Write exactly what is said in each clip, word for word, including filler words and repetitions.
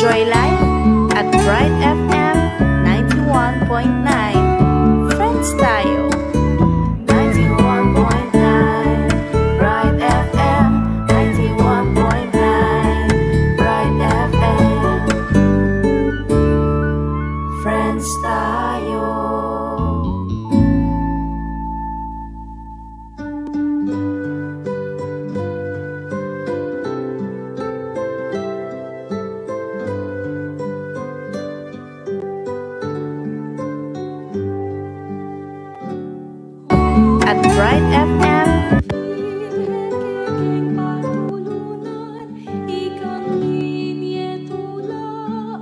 Joy Life at Bright F M ninety-one point nine. Friends tayo. Ninety-one point nine Bright F M, ninety-one point nine Bright F M. Friends tayo. At Bright F M. Ikang nini e tula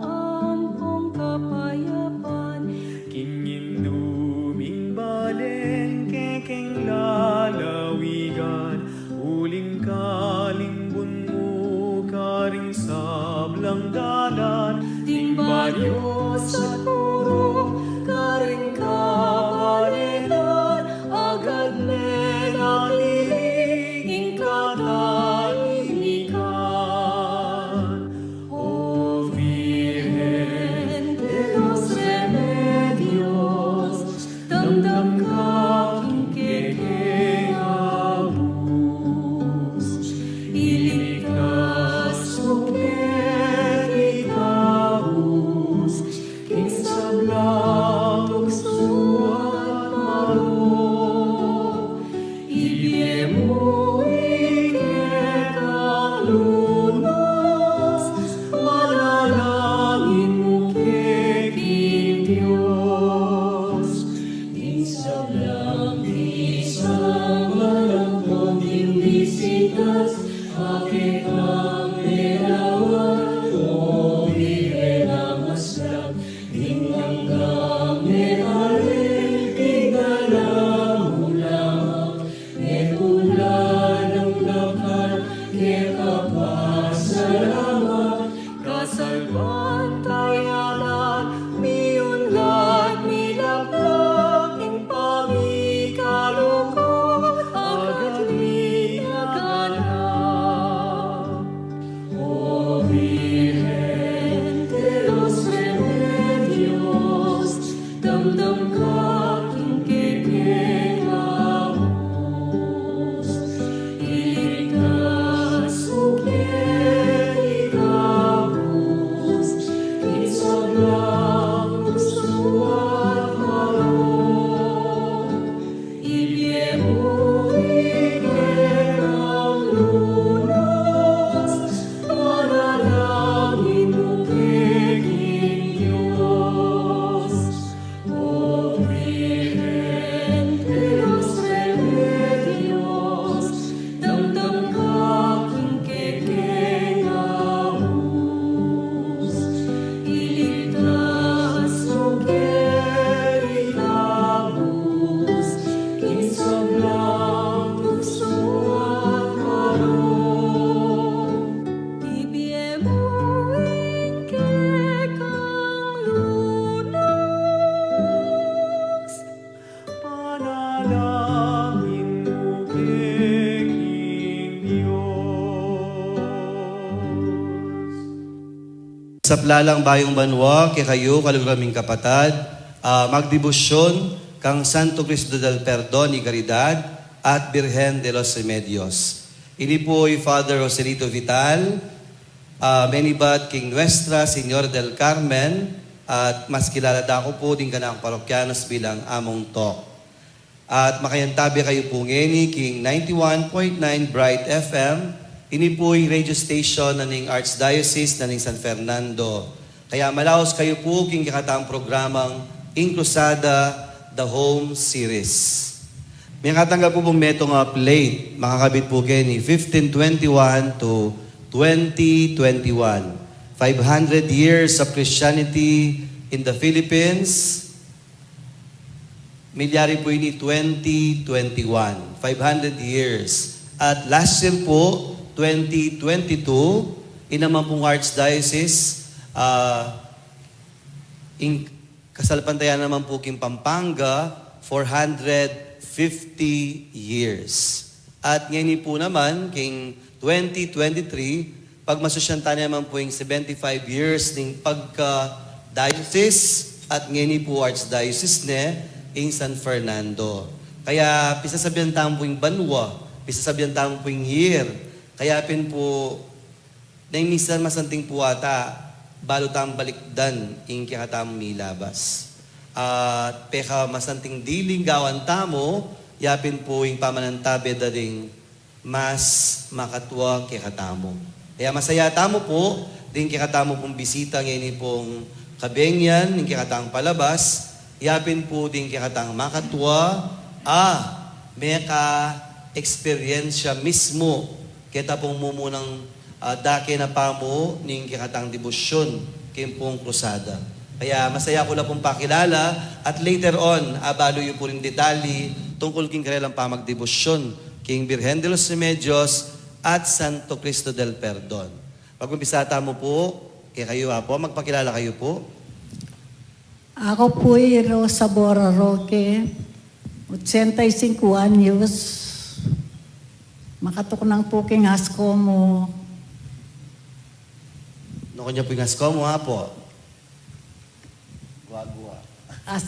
ampong kapayapan. King indu ming balen kekeng lalawigan, uling kalimbun mu karing sablang dalan, ding banyos at purung karing kabaletan, agad me naliling ing katahimikan. O Virgen de los Remedios, damdam ka king kekeng abus, iligtas mu kekit abus, king sablang tuksu at marok. Ibie mu ing kekang lunas, panalangin mu ke king Dios. Ing sablang pisang, alang pong ding bisitas, a kekang lelawan, o Virgen a maslang, ding anggang mekari, ding dalan mu lamang, mekulang dakal keka pasalamat, kasalpantayanan, miunlad, milaklang ing pamikalugud, agad mi naganap. O Virgen de los Remedios, damdam ka king kekeng abus, iligtas mu kekit abus, king sablang tuksu at marok. Ibie mu ing kekang lunas, panalangin mu ke king Dios. O Virgen de los Remedios, damdam ka king kekeng abus, iligtas mu kekit abus, king sablang tuksu at marok. Ibie mu ing kekang lunas, panalangin mu ke king Dios. Saplalang bayung banua kekayu, kaluguran ming kapatad, a magdebosyon kang Santo Cristo del Perdon y Caridad at Birhen de los Remedios. Ini pu i Father Joselito Vital, a menibat king Nuestra Señora del Carmen, at mas kilala da ku pu ding kanakung parokyanos bilang Among Tok. At makayantabi kayu pu ngeni king ninety-one point nine Bright F M, ini pu ing radio station na ning Archdiocese na ning San Fernando. Kaya malaus kayu pu king kekatang programang Ing Cruzada, The Home Series. Mekatanggal pu pung metung a plate, makakabit pu keni, fifteen twenty-one to twenty twenty-one. Five hundred years of Christianity in the Philippines. Milyari pu ini twenty twenty-one, five hundred years. At last year pu, twenty twenty-two, ini naman pung Archdiocese, ah, ing kasalpantayanan naman pu king Pampanga, four hundred fifty years. At ngeni pu naman, king twenty twenty-three, pagmasusyan ta naman pu ing seventy-five years ning pagka-diocese at ngeni pu archdiocese ne ing San Fernando. Kaya pisasabyan tamu pu ing banua, pisasabyan tamu pu ing year, kaya pin pu neng minsan masanting pu ata balu tamung balikdan ing kekatamung milabas. At pekamasanting diling gawan tamu, yapin pu ing pamanantabe da ring mas makatua kekatamu. Kaya masaya tamu pu ding kekatamu pung bisita ngeni pung kabengian, ing kekatang palabas, yapin pu ding kekatang makatua a meka-eksperyensya mismu keta pung mumunang, ah, dake na pamu ning kekatang debosyun king pung krusada. Kaya masaya ku la pung pakilala at later on, abalu yu pu ring detalye tungkul king karelang pamagdebosyun king Birhen de los Remedios at Santo Cristo del Perdon. Mag-umpisa tamu pu kekayu, Apo, magpakilala kayu pu. Aku pu i Rosa Bora Roque, ochenta y cinco anyos, makatuknang pu king ASCOMO. Nanu nya pu ing ASCOMO, Apo? Gua-gua. As-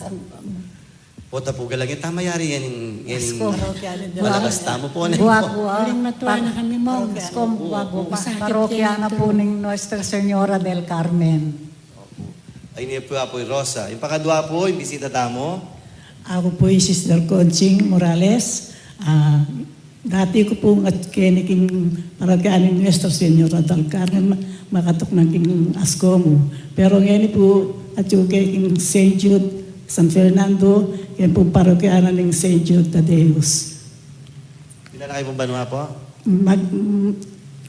Pota pu galang, e ta mayari yan ing, yan ing ASCOMO. Palabas tamu pu, ne? Gua-gua. Uling matua na kami, Mong. ASCOMO Gua-gua. Masakit parokia na pu ning Nuestra Señora del Carmen. Opu. Ay, ini pu, Apo Rosa. Ing pakadua pu ing bisita tamu. Aku pu i Sister Conching Morales. Ah, dati ku pu ngan keni king parokia ning Nuestra Señora del Carmen, ma-, makatuknang king ASCOMO. Pero ngeni pu atyu ke king Saint Jude, San Fernando, keni pu parokia na ning Saint Jude Tadeus. Pila na kayu pung banua, Apo? Mag, mm,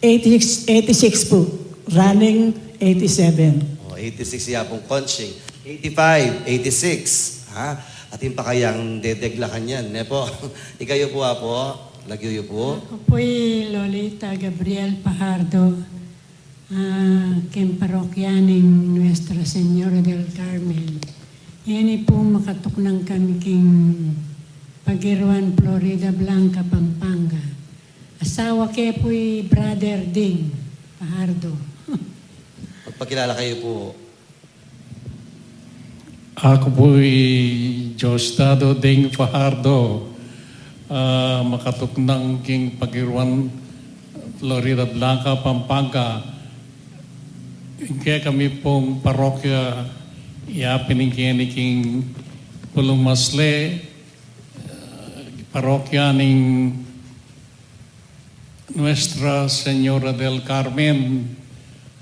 eighty-six, eighty-six pu. Running eighty-seven. O, eighty-six ya pung Conching. Eighty-five, eighty-six. Ha? Atin pa kayang dedeglakan yan, ne pu? Ikayu pu, Apo, lagyu yu pu. Aku pu i Lolita Gabriel Fajardo, ah, king parokia ning Nuestra Señora del Carmen. Ngeni pu makatuknang kami king Pagiruan, Floridablanca, Pampanga. Asawa ke pu i Brother Ding Fajardo. Magpakilala kayu pu. Aku pu i Diosdado Ding Fajardo, ah, makatuknang king Pagiruan, Floridablanca, Pampanga. Ing kekami pung parokia, yapin ing keni king Pulung Masle, ah, parokia ning Nuestra Señora del Carmen.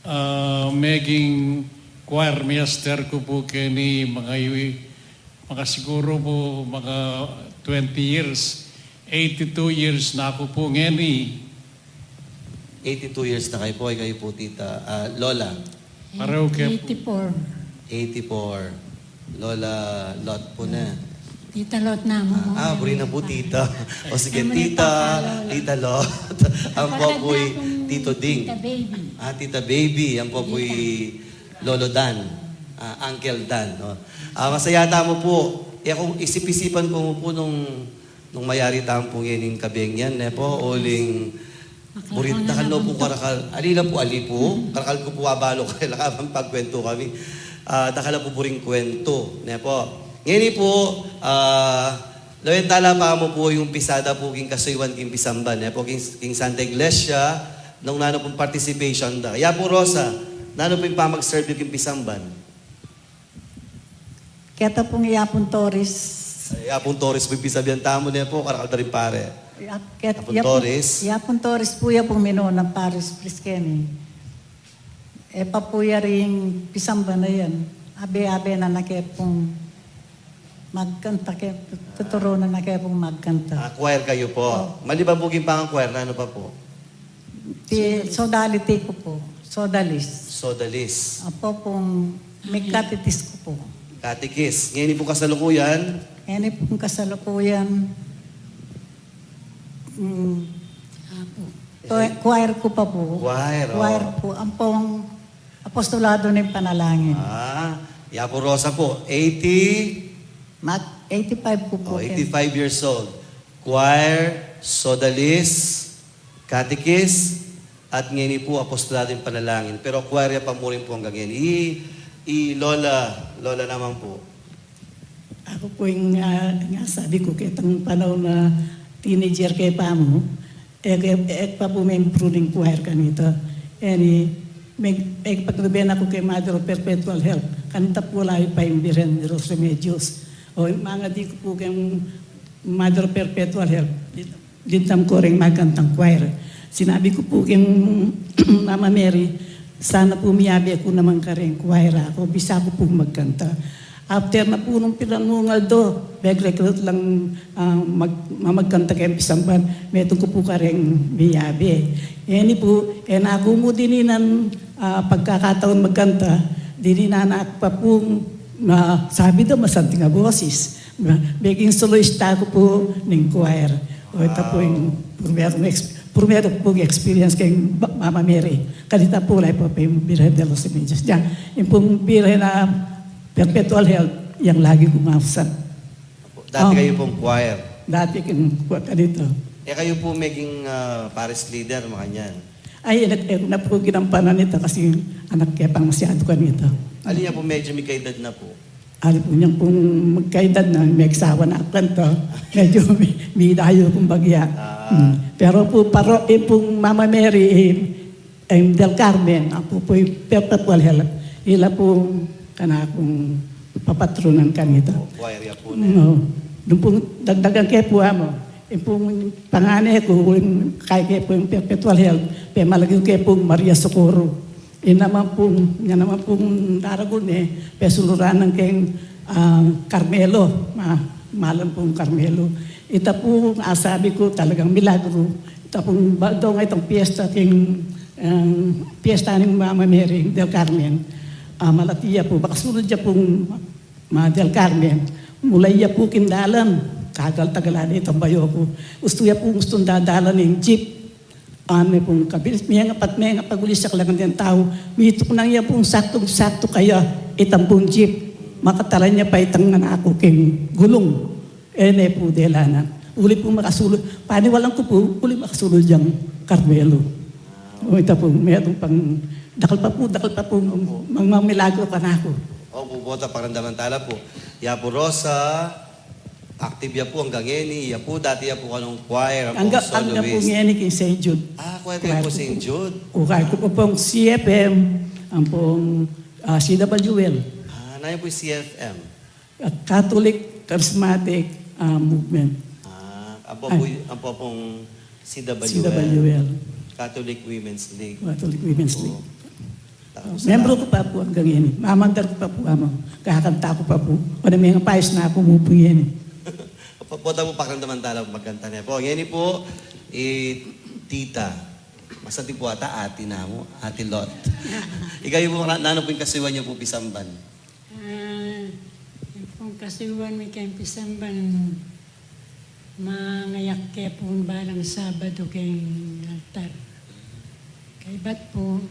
Ah, meging choir master ku pu keni, maka, maka siguru pu, maka twenty years, eighty-two years na ku pu ngeni. Eighty-two years na kayu pu, ikayu pu, Tita, ah, Lola. Pareho ke pu. Eighty-four. Eighty-four. Lola Lot pu ne. Tita Lot namu. Ah, ah, buri na pu, Tita. O sige, Tita, Tita Lot. Ampo pu i Tito Ding. Tita Baby. Ah, Tita Baby. Ampo pu i Lolo Dan. Ah, Uncle Dan, no? Ah, masaya tamu pu. E, kung isip-isipan ku mu pu nung nung mayari tamu pu ngening kabengian, ne pu, uling buring dakal na pu karakal, ali la pu, ali pu, karakal ku pu abalu karela kabang pagkwentu kami. Ah, dakal la pu buring kwentu, ne pu. Ngeni pu, ah, lawen tala pa mu pu ing umpisa da pu king kasuyuan king pisamban, ne pu, king, king Santa Iglesia, nung nanu pung participation da. Ya pu, Rosa, nanu pu ing pamag-serve yu king pisamban? Keta pung Yapun Torres. Yapun Torres pu ing pisabian tamu, ne pu, karakal da ring pare. Yap-, ket-, Yapun Torres. Yapun Torres pu ya pung minunang parish priest keni. E pa pu ya ring pisamban a yan. Abe-abe na na ke pung magkanta ke, tuturu na na ke pung magkanta. Ah, choir kayu pu. O. Maliban pu king pang-choir, nanu pa pu? Ti sodality ku pu. Sodalis. Sodalis. Apo pung, me-catechist ku pu. Catechist. Ngeni pung kasalukuyan? Ngeni pung kasalukuyan, mm, apo. Choir ku pa pu. Choir, o. Choir pu. Ampong apostolado ning panalangin. Ah, ya pu, Rosa pu. Eighty? Mag eighty-five ku pu. O, eighty-five years old. Choir, sodalis, catechist, At ngeni pu, apostolado ning panalangin. Pero choir ya pa mu rin pu anggang ngeni. I, i Lola, Lola naman pu. Aku pu ing, ah, ing sabi ku ketang panaun a teenager ke pa mu, e, e, e pa pu membru ning choir kanita. Ngeni, meg-, e, paglaben aku keng Mother of Perpetual Help. Kanita pu layu pa ing Birhen de los Remedios. O, mangadi ku pu keng Mother of Perpetual Help. Lintam ku ring magkantang choir. Sinabi ku pu keng Mama Mary, sana pu miyabe ku naman karing choir, aku bisa ku pu magkanta. After na pu nung pilan mung aldo, beg recruit lang, ah, mag-, mamagkanta keng pisamban, metung ku pu karing miyabe. Ngeni pu, e na ku mu dininan, ah, pagkakataun magkanta, dininan na ku pa pung, ah, sabi da masanting a bosis. Maging soloista ku pu ning choir. O, ita pu ing primerung ex-, primero pung experience keng ba-, Mama Mary. Kanita pu layu pa ing Birhen de los Remedios. Yang, ing pung Birhen a Perpetual Help, yang lagi kung ausan. Dati kayu pung choir? Dati keng choir kanita. E kayu pu meging, ah, parish leader, makanyan? Ay, e na, e na pu ginampanan ita kasi anak ke pang masyadu kanita. Alin ya pu medyo mikaedad na pu? Alin pu, inyang pung magkaedad na, megsawa na kanita. Medyo mi-, midayu kung bagya. Ah. Hmm. Pero pu, paro-, e pung Mama Mary, e, em, Del Carmen, aku pu i Perpetual Help. Ila pu kanakung papatronan kanita. O, choir ya pu ne. No. Nung pung dagdagan ke pu amu, ing pung pangane ku, ing kaya ke pu ing Perpetual Help, pemalagiw ke pung Maria Socorro. Ing naman pung, nya naman pung daragun ne, pesuluran nang keng, ah, Carmelo, ma-, malam pung Carmelo. Ita pu, asabi ku, talagang milagru. Ita pung ba-, dong itang piyesta keng, ah, piyesta ning Mama Mary del Carmen. Ah, malati ya pu, baka sulud ya pung Ma Del Carmen, mula ya pu king dalan, kagal-tagalan itang bayu ku. Ustu ya pu, ustung dadalan ing jeep. Ane pung kabilis, mengapat, mengapat, gulis ya kalangan deng tau. Mituknang ya pung saktung-saktu kaya itang pung jeep. Makatalan ya pa itang anak ku king gulung. E ne pu dela na. Uli pu makasulud, paniwalan ku pu, uli makasulud yang Carmelo. O, ita pu, metung pang, dakal pa pu, dakal pa pu, mang, mang milagro kanaku. Opu, bota, pakiramdaman tala pu. Ya pu Rosa, active ya pu anggang ngeni, ya pu, dati ya pu kanung choir, ampong soloist. Anggang pu ngeni king Saint Jude. Ah, choir kayu pu Saint Jude. Choir ku pu, ampong C F M, ampong, ah, C W L. Ah, nanu pu C F M? Catholic Charismatic, ah, Movement. Ah, ampo pu, ampo pung C W L. C W L. Catholic Women's League. Catholic Women's League. Opo. Membro ku pa pu anggang ngeni. Mamandar ku pa pu, amu. Kakanta ku pa pu. Pane mengapayus na ku mu pu ngeni. Opo, bota pu, pakiramdaman tala pu, magkanta ne pu. Ngeni pu, i Tita. Masanting pu ata, Ate na mu, Ate Lot. Ikayu pu, na-, nanu pu ing kasuiwan yu pu pisamban? Ah, ing pung kasuiwan mi keng pisamban, mangayak ke pung balang Sabadu keng altar. Kaybat pu,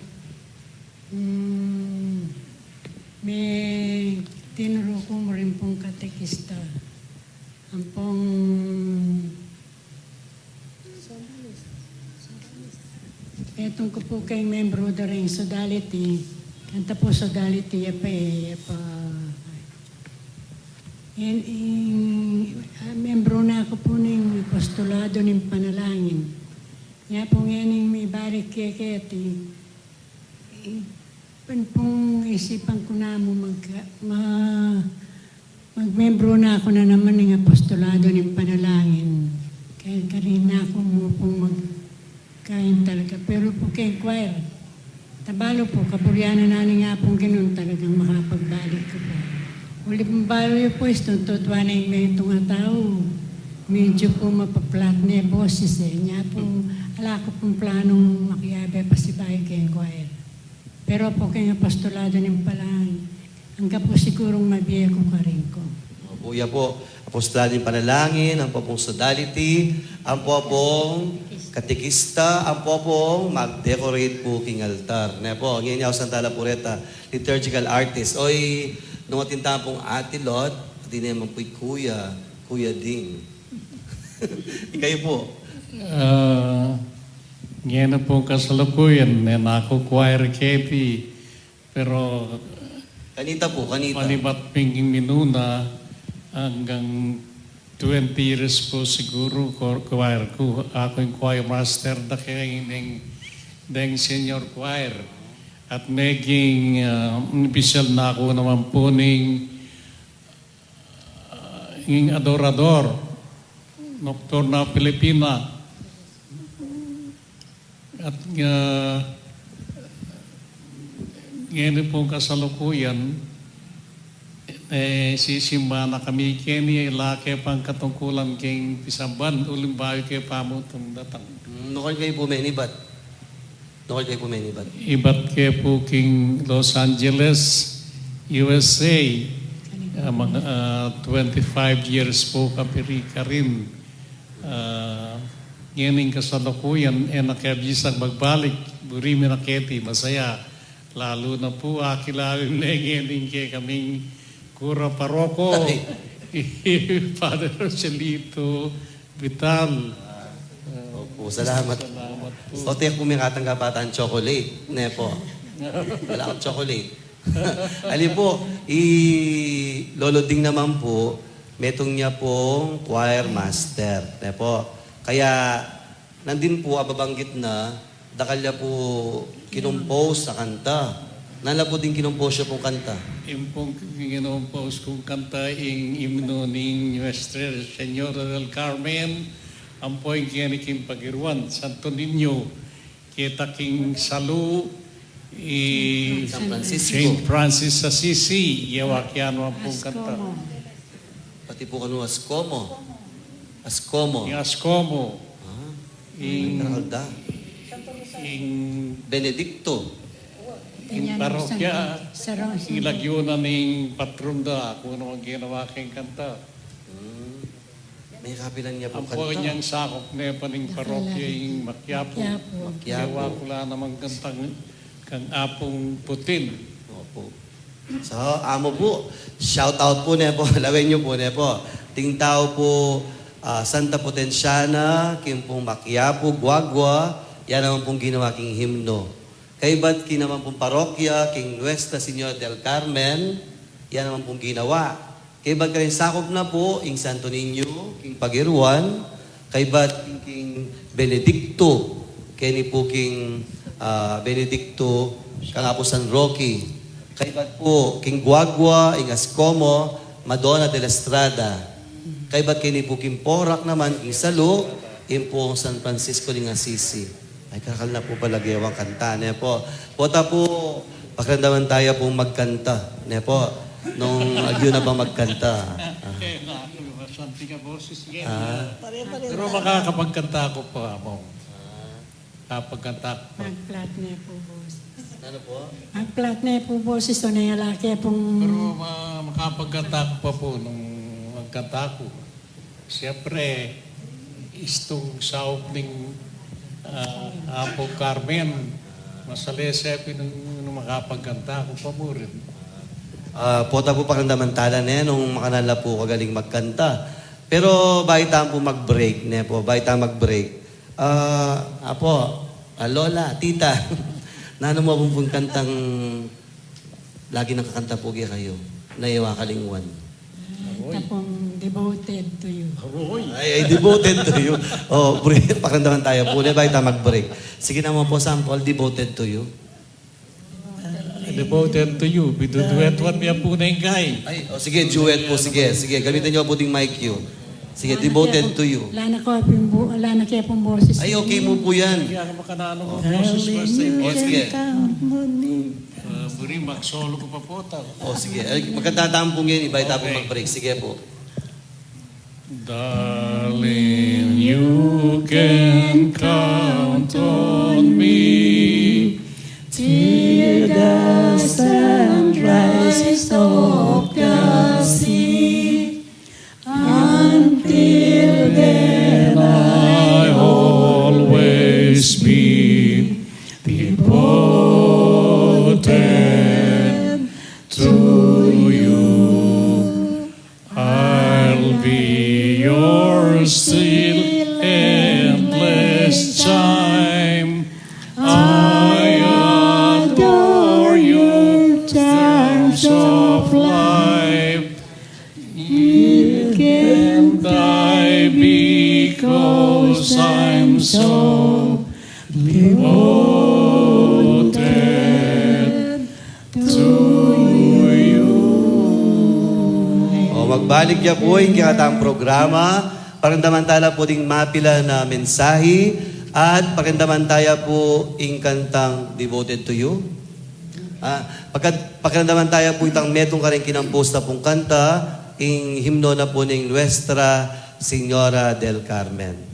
mm, me tinuru ku mu rin pung katekista. Ampong Metung ku pu keng membru da ring sodality, kanta pu sodality ya pa, ya pa, en, in, ah, membru na ku pu ning apostolado ning panalangin. Nya pu ngening mibalik ke keti, i, pen pung isipan ku na mu mag-, ma-, magmembru na ku na naman ning apostolado ning panalangin. Kaya karin na ku mu pung magkain talaga. Pero pu keng choir, tabalu pu, kaburian na ning Apung Ginu, talagang makapagbalik ku pu. Uli pung balu yu pu, istung tutuan na ing metung a tau. Medyo pu mapaplat ne boses e. Nya pu, ala ku pung planung makiabe pasibayu keng choir. Pero pu keng apostolado ning panalangin, angga pu sigurung mabie ku karin ku. Opu, ya pu, apostolado ning panalangin, ampo pung sodality, ampo pung katekista, ampo pung mag-decorate pu king altar. Ne pu, ngeni ausan tala pu reta, liturgical artist. Oy, nung atin tamu pung Ate Lot, atin naman pu i Kuya, Kuya Ding. Ikayu pu? Ah, Ngeni pung kasalukuyan, e na ku choir keti, pero kanita pu, kanita. Manibat pin minuna, anggang twenty years pu siguru, ko-, choir ku. Aku ing choir master da keni deng, deng senior choir. At meging, ah, opisyal na ku naman pu ning, ah, ing adorador, Nocturna Filipina. At, ah, ngeni pung kasalukuyan, e, sisimba na kami keni, ala ke pang katungkulan keng pisamban, uling bayu ke pamutung datang. Mm, nukal kayu pu menibat? Nukal kayu pu menibat? Ibat ke pu king Los Angeles, U S A. Ah, mag-, ah, twenty-five years pu kapiri karin. Ah, ngening kasalukuyan, e na ke bisang magbalik, buri mi na keti, masaya. Lalu na pu, akilala ne ngening kekaming kura paroko, Father Joselito Vital. Opu, salamat. Salamat pu. O, tiyak pu, mekatangkap ata chocolate, ne pu? Wala kang chocolate. Ali pu, i Lolo Ding naman pu, metung ya pung choir master, ne pu? Kaya nandin pu, ababanggit na, dakal ya pu kinompose a kanta. Nanu la pu ding kinompose yu pung kanta? Ing pung kinompose kung kanta, ing himno ning Nuestra Señora del Carmen, ampo ing keni king Paguiruan, Santo Niño, keta king Salu, i San Francisco. Saint Francis Assisi, yawa ke, anu ampong kanta? Pati pu kanu, Ascomo. Ascomo. Ing Ascomo. Ah, ing, ing Benedicto. Ing parokya, ing lagyu na ning patron da, aku naman ginawa keng kanta. Hmm. Mekapilan ya pu kanta? Ampo inyang sakup ne pa ning parokya ing Maquiapo. Maquiapo. Maquiapo. Yawa ku la naman kantang kang Apung Putin. Opu. So, amu pu, shout out pu, ne pu, lawen yu pu, ne pu. Ding tau pu, ah, Santa Putenciana, king pung Maquiapo, Guagua, ya naman pung ginawa king himno. Kaybat king naman pung parokya, king Nuestra Señora del Carmen, ya naman pung ginawa. Kaybat karing sakup na pu, ing Santo Niño, king Paguiruan, kaybat king, king Benedicto, keni pu king, ah, Benedicto, kang Apu San Roque. Kaybat pu king Guagua, ing Ascomo, Madonna de la Estrada. Kaybat keni pu king Porac naman, king Salu, ing pu San Francisco ning Assisi. Ay, karakal na pu pala gewang kanta, ne pu? Pota pu, pakiramdaman taya pung magkanta, ne pu? Nung agyu na bang magkanta? Ah. Eh, na, something a boses, sige. Ah. Pero makakapagkanta ku pa, Among. Ah. Kapagkanta ku pa. Mag-flat ne pu boses. Nanu pu? Mag-flat ne pu boses, o ne, ala ke pung... Pero ma-, makapagkanta ku pa pu nung magkanta ku. Siyempre, istung saup ning, ah, Apu Carmen, masalese pin nung, nung makapagkanta ku pa mu rin. Ah, pota pu, pakiramdaman tala ne nung makanyan la pu kagaling magkanta. Pero bayu ta pu mag-break, ne pu? Bayu ta mag-break. Ah, Apu, ah, Lola, Tita, nanu mu pung kantang lagi nang kakanta pu kekayu, na e wa kalingwan? Ay, ita pung Devoted to You. Aroy. Ay, ay, Devoted to You. O, bre-, pakiramdaman taya pu, ne, bayu ta mag-break. Sige naman pu, sample, Devoted to You. Devoted to You. Biduduet-uet mi pu neng kai. Ay, o, sige, duet pu, sige, sige. Gamitan yu pu ding mic yu. Sige, Devoted to You. Ala na ke pung bo-, ala na ke pung boses. Ay, okay mu pu yan. Kaya makananu mu boses first time. O, sige. Ah, buri, mag-solo ku pa pu ta. O, sige. Ay, magkanta ta pu ngeni, bayu ta pu mag-break. Sige pu. Darling, you can count on me till the sunrise of the sea. Until then, I'll always be devoted to You. I'll be yours till endless time. of life. It can die because I'm so devoted to you. O, magbalik ya pu ing kekatang programa. Pakiramdaman tala pu ding mapilan a mensahe at pakiramdaman tala pu ing kantang Devoted to You. Ah, pagka-, pakiramdaman tala pu itang metung karing kinampusta pung kanta, ing himno na pu ning Nuestra Señora del Carmen.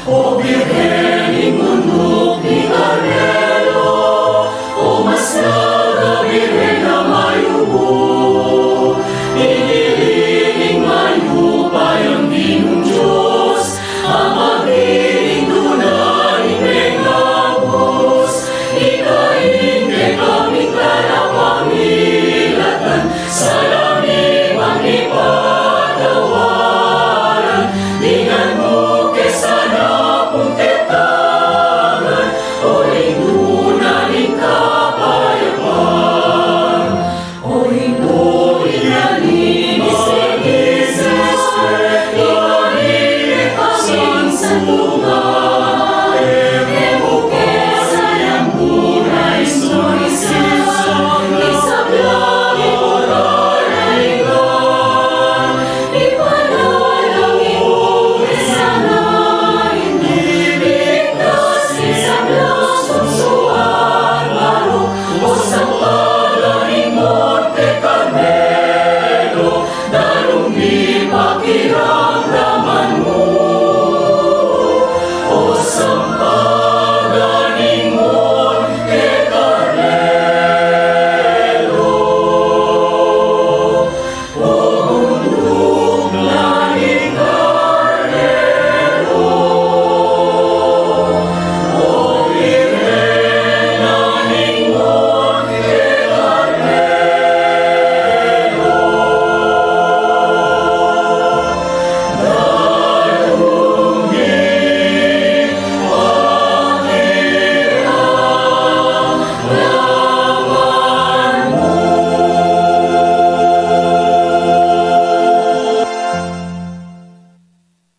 O Birhen ning Munuk ning Karmelo, o mas nara Birhen a mayumu, ing mayupayang Ginung Dios, a magdiling duna ning mengaubus, ika ing kekaming talapangilatan, salamiman ipatawaran, dingan mu ke sana pung ketaman, o ing duna ning kapayapan, o ing bulig na ning Espiritu, ika ning kekaming santungan, e mu ke sana pung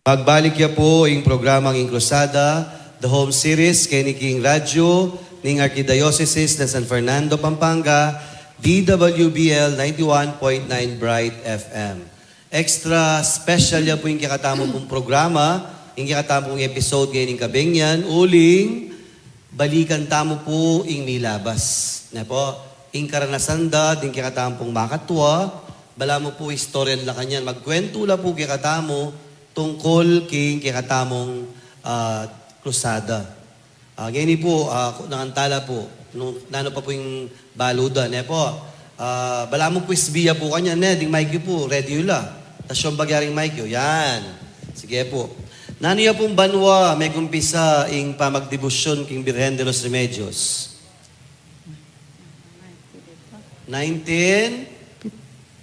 Magbalik ya pu ing programang Ing Cruzada, The Home Series, keni king radyu ning Arkidiosesis ning San Fernando, Pampanga, D W B L ninety-one point nine Bright F M. Extra special ya pu ing kekatamu pung programa, ing kekatamu pung episode ngening kabeng yan, uling balikan tamu pu ing milabas. Ne pu, ing karanasan da ding kekatamu pung makatua, balamu pu istoryan la kanyan, magkwentu la pu kekatamu tungkul king kekatamung, ah, krusada. Ah, ngeni pu, ah, ku-, nangantala pu, nu-, nanu pa pu ing balu da, ne pu? Ah, balamu pu isbi ya pu kanyan, ne, ding mic yu pu, ready yu la. Tasyun bagya ring mic yu, yan. Sige pu. Nanu ya pung banua megumpisa ing pamagdebosyon king Birhen de los Remedios? Nineteen?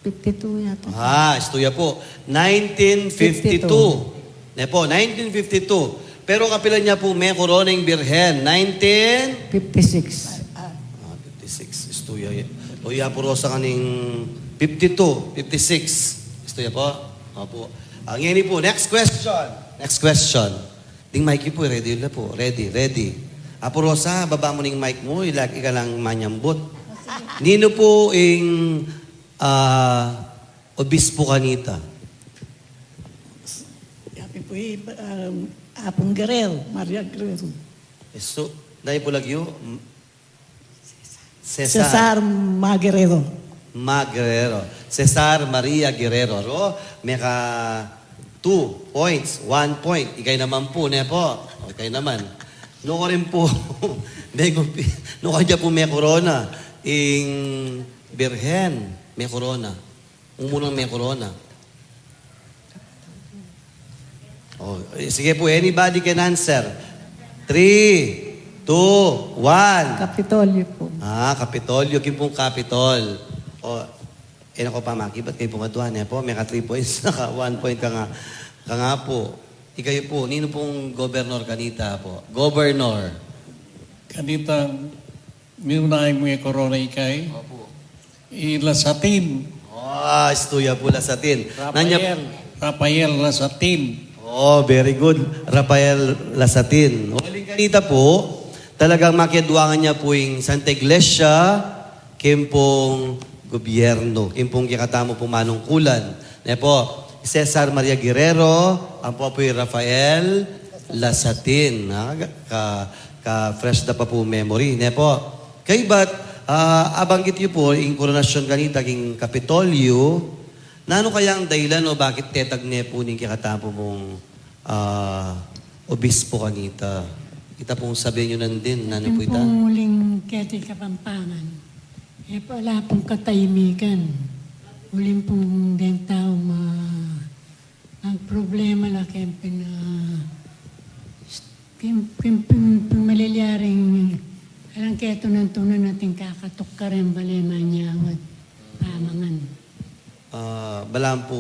Fifty-two yata. Ah, istu ya pu. Nineteen fifty-two. Fifty-two. Ne pu, nineteen fifty-two. Pero kapilan ya pu mekorona ing Birhen? Nineteen? Fifty-six. Ah, fifty-six. Istu ya, ya. O, ya pu, Rosa, kaning fifty-two, fifty-six. Istu ya pu. Opu. Ah, ngeni pu, next question. Next question. Ding mic yu pu, ready la pu. Ready, ready. Apu Rosa, baba mu ning mic mu, ila, ika lang manyambut. Ninu pu ing, ah, obispo kanita? Kami pu i, um, Apung Guerrero, Maria Guerrero. Eso, dai pu lagyu, m-, Cesar. Cesar Ma Guerrero. Ma Guerrero. Cesar Maria Guerrero. Aro, meka two points, one point. Ikay naman pu, ne pu? Ikay naman. Nukarin pu, megu-, nukarin ya pu mekorona ing Birhen, mekorona. Umunang mekorona. Oh, eh, sige po, anybody can answer. Three, two, one. Kapitolyo po. Ah, Kapitolyo. King pong Kapitol. Oh, eh, nako, pamakibat kayu pong adwa, ne po? Meka three points na ka, one point ka nga, ka nga po. Ikayu po, ninu pong gobernador kanita po? Governor. Kanita, miunahan mu ya korona ikay. Opo. I Lasatin. Oh, istuya po, Lasatin. Nanya Rafael, Rafael Lasatin. Oh, very good. Rafael Lasatin. Uling kanita po, talagang makiadwangan ya po ing Santa Iglesia, king pong gobyerno, king pong kekatamu pong manungkulan. Ne po, Cesar Maria Guerrero, ampo po i Rafael Lasatin. Ha? Ka, ka fresh da pa po memory, ne po? Kaybat, ah, abanggit yu po, ing koronasyon kanita king Kapitolyo, nanu kayang dahilan o bakit tetag ne po ning kekatamu pong, ah, obispo kanita? Ita pong sabian yu nandin, nanu po ita? Ing pong uling keti Kapampangan. E, ala pong katahimikan. Uling pong deng tau ma-, ang problema la keng pin-, ah, keng, keng pin-, pin-, malilyaring alang ketunan-tunan atin kakatuk kareng bale manyawad, pamangan. Ah, balamu po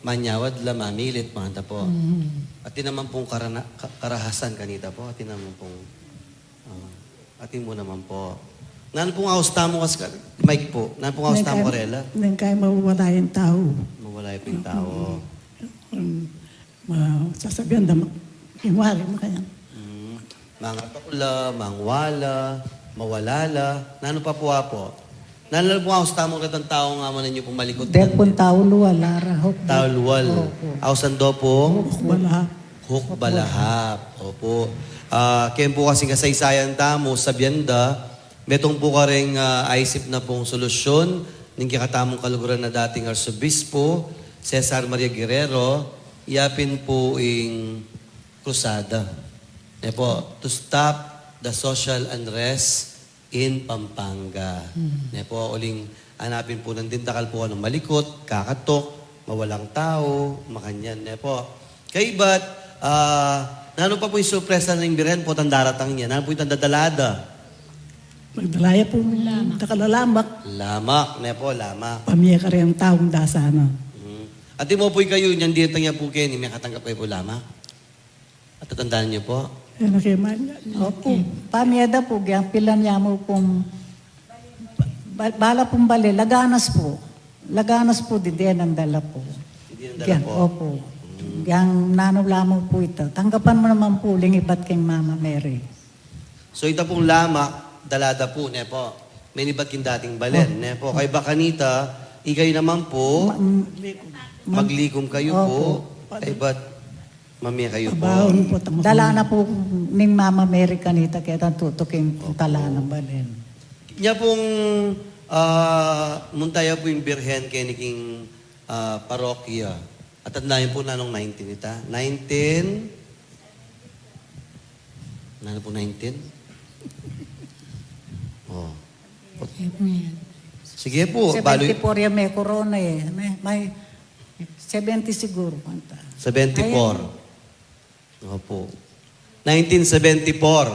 manyawad la mamilit, manganta po. Mm. Atin naman pong karana-, ka-, karahasan kanita po, atin naman pong Ah, atin mu naman po. Nanu pong aus tamu kas-, Mike po, nanu pong aus tamu karela? Neng kaya mawala ing tau. Mawala ing tau. Mm, ma-, sasabian da ma-, ing wari, makanyan. Mm. Mangatuk la, mangwala, mawala la. Nanu pa po, apo? Nanu la pong aus tamu ketang tau nga makanyan yu pong malikut? Deng pong tau lual, ara, hukuk. Tau lual. Opo. Ausan do pong? Hukuk balahap. Hukuk balahap. Opo. Ah, keng po kasing kasaysayan tamu, sabian da, metung po kareng, ah, aisip na pong solusyun ning kekatamung kaluguran a dating Arsobispo, Cesar Maria Guerrero, yapin po ing krusada. Ne po, to stop the social unrest in Pampanga. Hmm. Ne po, uling hanapin po nandin dakal po kanu malikut, kakatuk, mawalang tau, makanyan, ne po. Kaybat, ah, nanu pa po ing surpresa ning Birhen potang daratang ya? Nanu po itang dadala da? Magdala ya pung dakal a lamak. Lamak, ne po, lamak. Pamie kareng taung dasanan. Hmm. Atin mu po ikayu, inyang diretang ya po keni, mekatanggap kayu pu lamak? Atatandaan yu po? Yan ang kaya man. Opo. Pamie da pu, yang pilan ya mu pung ba-, bala pung bale, laganas pu. Laganas pu, dide nang dala pu. Dide nang dala pu. Opo. Hmm. Yang nanu la mu pu ita. Tanggapan mu naman pu, uling ibat keng Mama Mary. So, ita pung lamak, dala da pu, ne po? Menibat king dating balen, ne po? Kaybat kanita, ikayu naman pu, ma-, m-, maglikum kayu pu, opo. Kaybat mamie kayu pu. Dala na pu ning Mama Mary kanita, keta tutuking tala na balen. Nya pung, ah, munta ya pu ing Birhen keni king, ah, parokya. Atatandaan yu pu nanung nineteen ita? Nineteen? Nanu pu, nineteen? Oh. Sige pu, balu. Seventy-four ya me korona e. May, may seventy siguru, kanta. Seventy-four. Ayan. Opo. Nineteen seventy-four.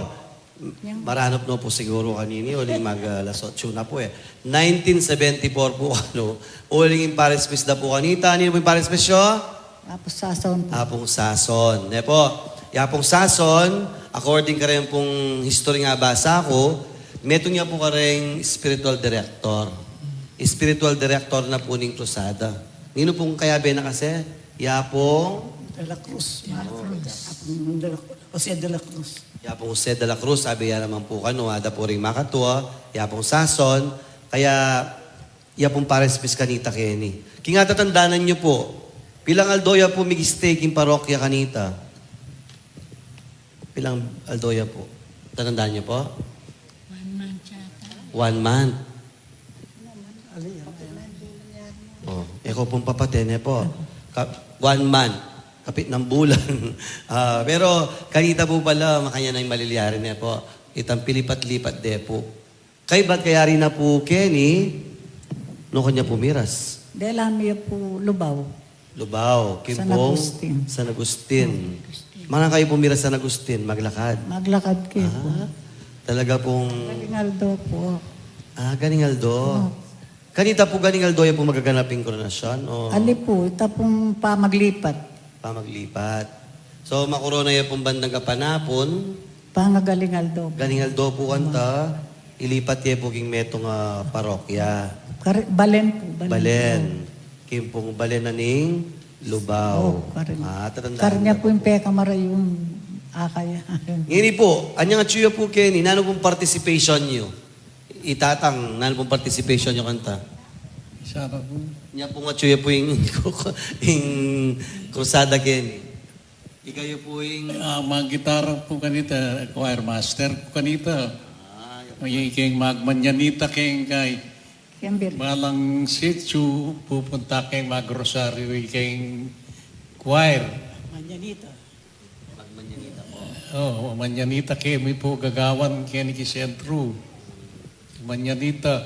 Yan. Maranup no pu siguru kanini, uling mag, ah, alas otso na pu e. Nineteen seventy-four pu, kanu, uling ing Paris Peace da pu kanita. Ninu pu ing Paris Peace yu? Apung Sason pu. Apung Sason. Ne po, i Apung Sason, according kareng pung history nga basa ku, metung ya pu kareng spiritual director. Spiritual director na pu ning krusada. Ninu pung kayabe na kasi? I Apung De la Cruz. De la Cruz. Apung De la Cruz. Jose de la Cruz. I Apung Jose de la Cruz, abe ya naman pu kanu, ada pu ring makatua, i Apung Sason, kaya ya pung Paris Peace kanita keni. King atatandanan yu pu, pilang aldo ya pu mig-stay king parokya kanita? Pilang aldo ya pu? Tatandanan yu pu? One month yata. One month. Oh, e ko pung papate, ne po. Ka-, one month. Kapit nang bulan. Ah, pero kanita pu pala, makanyan na ing malilyari, ne po. Itang pilipat-lipat de pu. Kaybat kayari na pu keni, nukarin ya pu miras? Dela mi ya pu Lubao. Lubao, king San pung Agustin. San Agustin. Mana kayu pung mira San Agustin, maglakad? Maglakad ke pu. Ah, talaga pung Galingaldo pu. Ah, Galingaldo. Oh. Kanita pu Galingaldo ya pu magaganap ing koronasyon, o? Ali pu, ita pung pamaglipat. Pamaglipat. So, makorona ya pung bandang Kapanapun. Panga Galingaldo pu. Galingaldo pu kanta, ilipat ya pu king metung a parokya. Kar-, Balen pu, Balen. Balen. King pung Balen na ning Lubao. Oh, karin. Ah, tatandaan Karin ya na pu ing pu. Pekamarayung akaya. Ngeni pu, anyang atyu ya pu keni, nanu pung participation yu? Itatang, nanu pung participation yu kanta? Sana pu. Nya pung atyu ya pu ing, ing krusada keni. Ikayu pu ing Ah, manggitara pu kanita, choir master pu kanita. Ah, ya pu. Ay, king magmanyanita king kay Kembir. Balang sitsu, pupunta keng magrosaryu king choir. Manyanita. Magmanyanita po. Oh, manyanita kemi pu gagawan keni king sentru. Manyanita.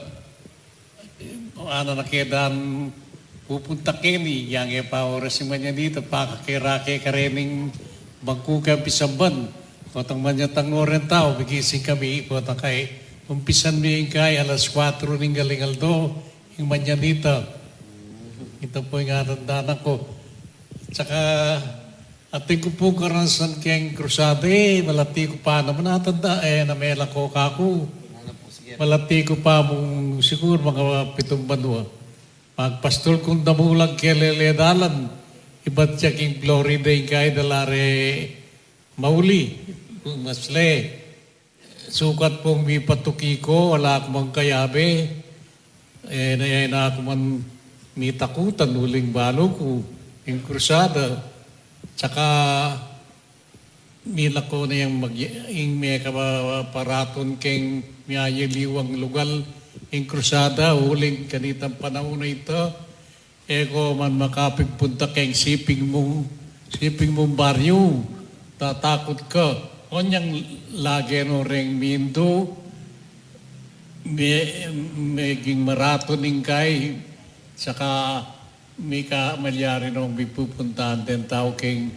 Ana na kedan pupunta keni, yang e pa oras ing manyanita, pakakera ke karening bangku keng pisamban. Potang manyatang no reng tau, bigising kami, potang kay, umpisan mi ing kay alas kuatro ning Galingaldo, ing manyanita. Ita pu ing atandanan ku. Tsaka, atin ku pung karanasan keng krusada, e, malati ku pa naman atanda, e, na melako kaku. Malati ku pa mung siguru mga pitung banua. Magpastul kung damulang kelele dalan, ibat ya king Florida ing kay dala re mauli, masle. Sukat pung mipatuki ku, ala ku mang kayabe, e, na, e, na ku man mitakutan uling balu ku ing krusada. Tsaka milako na yang mag-, ing mekaparatun keng miyayaliwang lugal ing krusada, uling kanitang panaun a ita, e ko man makapigpunta keng siping mung, siping mung baryu, tatakut ka. Onyang lage no reng mindu, me-, meging maratun ing kay, saka mika malyari nong mipupuntahan den tau keng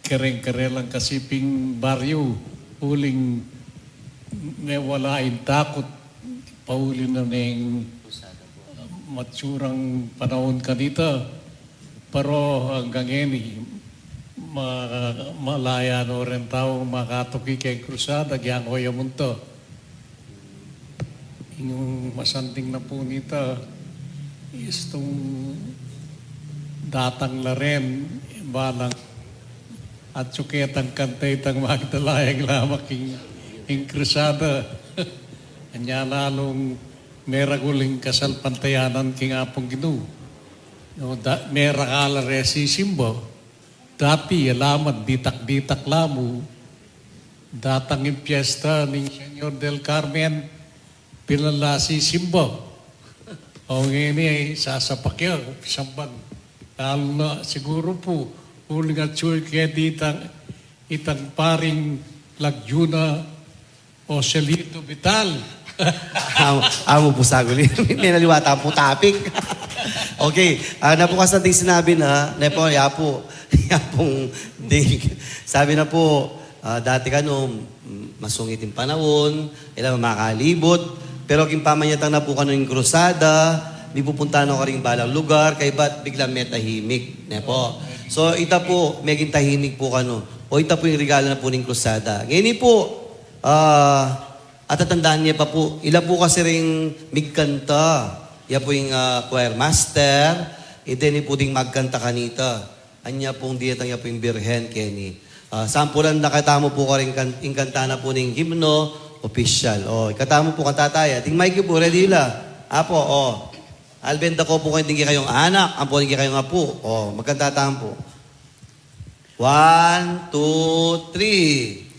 kareng-karelang kasiping baryu, uling mewala ing takut, pauli na neng matsurang panaun kanita. Pero anggang ngeni, ma-, malaya no reng tau makatuki keng krusada, gyang oya munta. Ing masanting na pu nita, istung datang la ren, balang atyu ketang kanta itang magdala yang lamak ing, ing krusada. Anya lalung meragul ing kasalpantayanan king Apung Ginu. No, da-, merakal la re sisimba. Dati, ala man, ditak-ditak la mu. Datang ing piyesta ning Señor del Carmen, pilan la sisimba. O ngeni, sasapak ya, pisamban. Lalu na, siguru pu, uling atyu keti itang, itang paring Lagyuna, Joselito Vital. Amu, amu pu saguli. Menaliwata pu topic. Okay, ah, na pu kasanting sinabi na, ne pu, ya pu, ya pung ding. Sabi na pu, ah, dati kanu, mm, masungit ing panaun, ila makalibut, pero king pamanyatang na pu kanu ing krusada, mipupunta na karing balang lugar, kaybat biglang metahimik, ne pu. So, ita pu, meging tahimik pu kanu. O ita pu ing regalo na pu ning krusada. Ngeni pu, ah, atatandaan ye pa pu, ila pu kasi ring migkanta, ya pu ing, ah, choir master, ita ne pu ding magkanta kanita. Anya pung diyatang ya pu ing Birhen keni. Ah, sampulan na katamu pu karing kan-, ing kanta na pu ning himno opisyal. O, ikatamu pu kanta taya. Ding mic yu pu, ready la? Apo, o. Alben, dako pu kayu ding kekayung anak, ampo ding kekayung apu. O, magkanta tamu pu. One, two, three.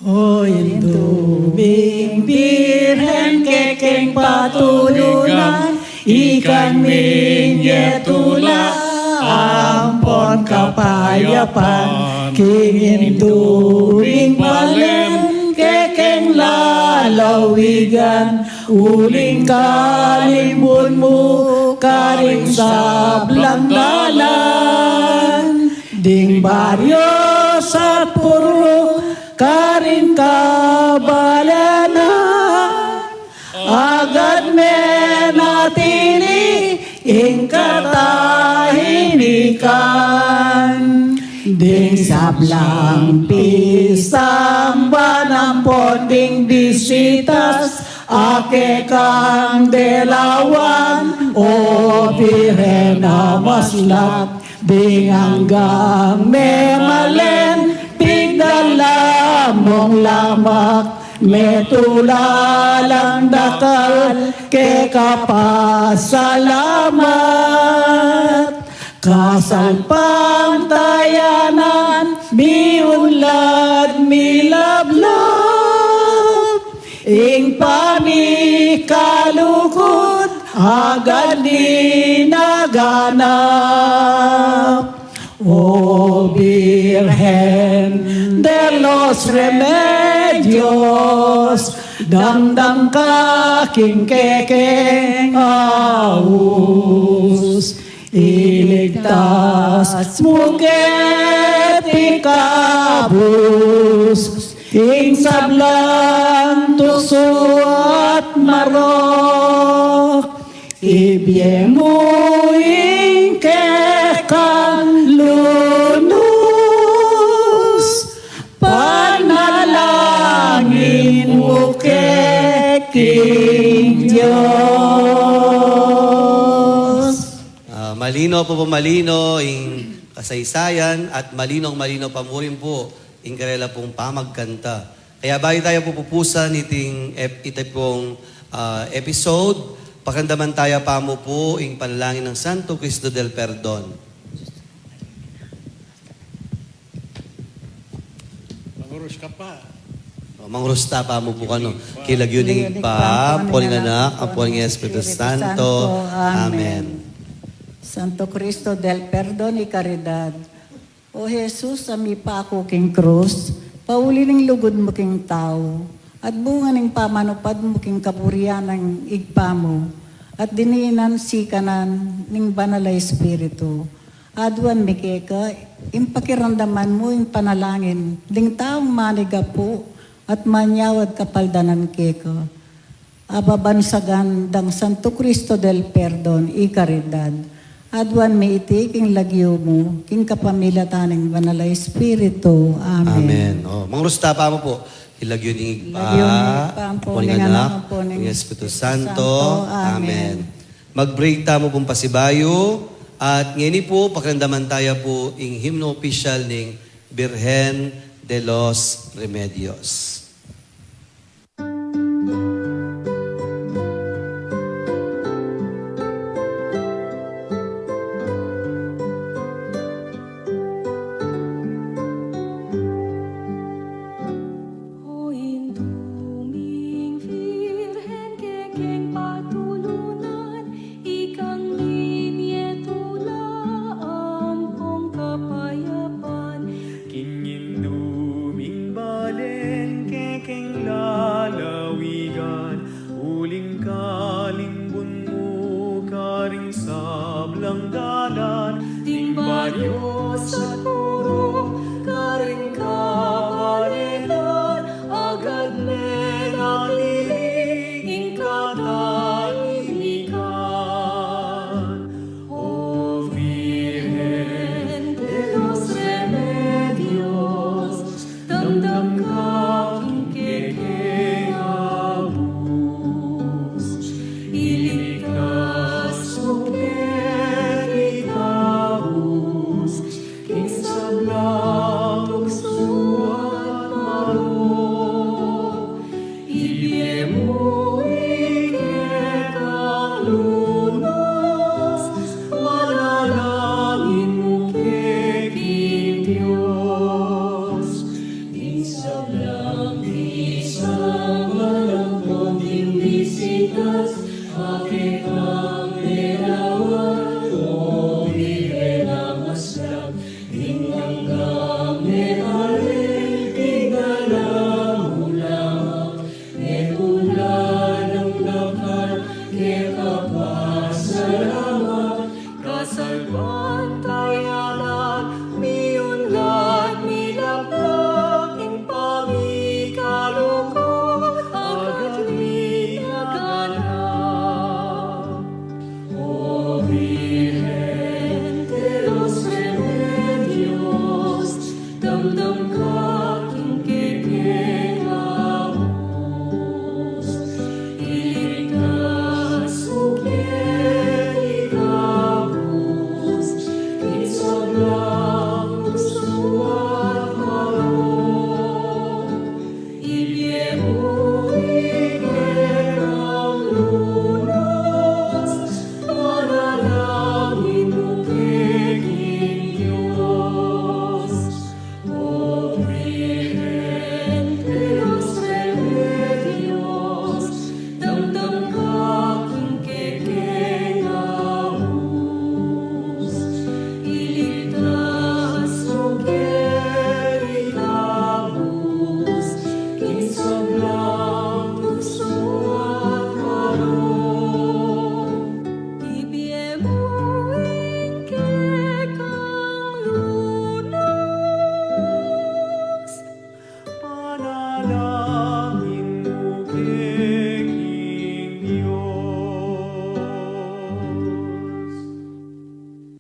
O Indu ming Birhen, kekeng patulunan, ikang mingye tula ampon kapayapan, king Indu ming balen, kekeng lalawigan, uling kalimbun mu karing sablang dalan, ding baryo at purok karing kabalenan, agad menatili ing katahimikan. Ding sablang pistang ban ampon ding bisitas a kekang delawan, o Birhen a maslak, ding anggang memalen, pigdala mung lamak, metula lang dakal keka pasalamat. Kasalpantayanan, miunlad milablab, ing pamikalugud agad dinaganap. O Birhen de los Remedios, damdam ka king kekeng aus, iligtas mu keti kabus ing sablang tuksu at marok, ibie mu ing kekang lunus, panalangin mu ke king Dios. Ah, malino pu pu, malino ing kasaysayan at malinong malino pa mu rin pu ing karela pung pamagkanta. Kaya bayu taya pu pupusan iting ep-, ita pung, ah, episode, pakiramdaman taya pa mu pu ing panalangin ng Santo Cristo del Perdon. Mangurus ka pa. O, mangurus ta pa mu pu kanu. King lagyu ning Ibpa, ampo ning Anak, ampo ning Espiritu Santo. Amen. Santo Cristo del Perdon y Caridad. O Jesus, a mipaku king krus, pauli ning lugud mu king tau, at bunga ning pamanupad mu king kaburian ning Ibpa mu, at dininan sikanan ning Banal a Espiritu. Aduan mi keka, ing pakiramdaman mu ing panalangin ding taung manigapu at manyawad kapaldanan keka. Ababansagan dang Santo Cristo del Perdon y Caridad. Aduan mi iti king lagyu mu, king kapamilatan ning Banal a Espiritu. Amen. Amen. O, mangurus ta pa mu pu. King lagyu ning Ibpa, ampo ning Anak, ampo ning Espiritu Santo. Amen. Mag-break tamu pung pasibayu, at ngeni pu, pakiramdaman taya pu ing himno opisyal ning Birhen de los Remedios. O Indu ming Virgen, kekeng patulunan, ikang minye tula ampong kapayapan. King Indu ming balen, kekeng lalawigan, uling kalimbun mu karing sablang dalan, ding baryo at purok karing kabalenan, agad menatili ing katahimikan. O Virgen de los Remedios, damdam ka king kekeng abus, iligtas mu keti kabus king sablang tuksu at marok. Ibie mu ing kekang lunus, manalangin mu ke king Dios. Ing sablang pisang manang konting bisitas, a kekang delawan, o Virgen a maslak, ing anggang metalin, ing dala mung lamak, metula lang dakal keka pasalamat. Sablang sumaro, ibie mu ing kekang lunas, panalangin mu ke king Dios.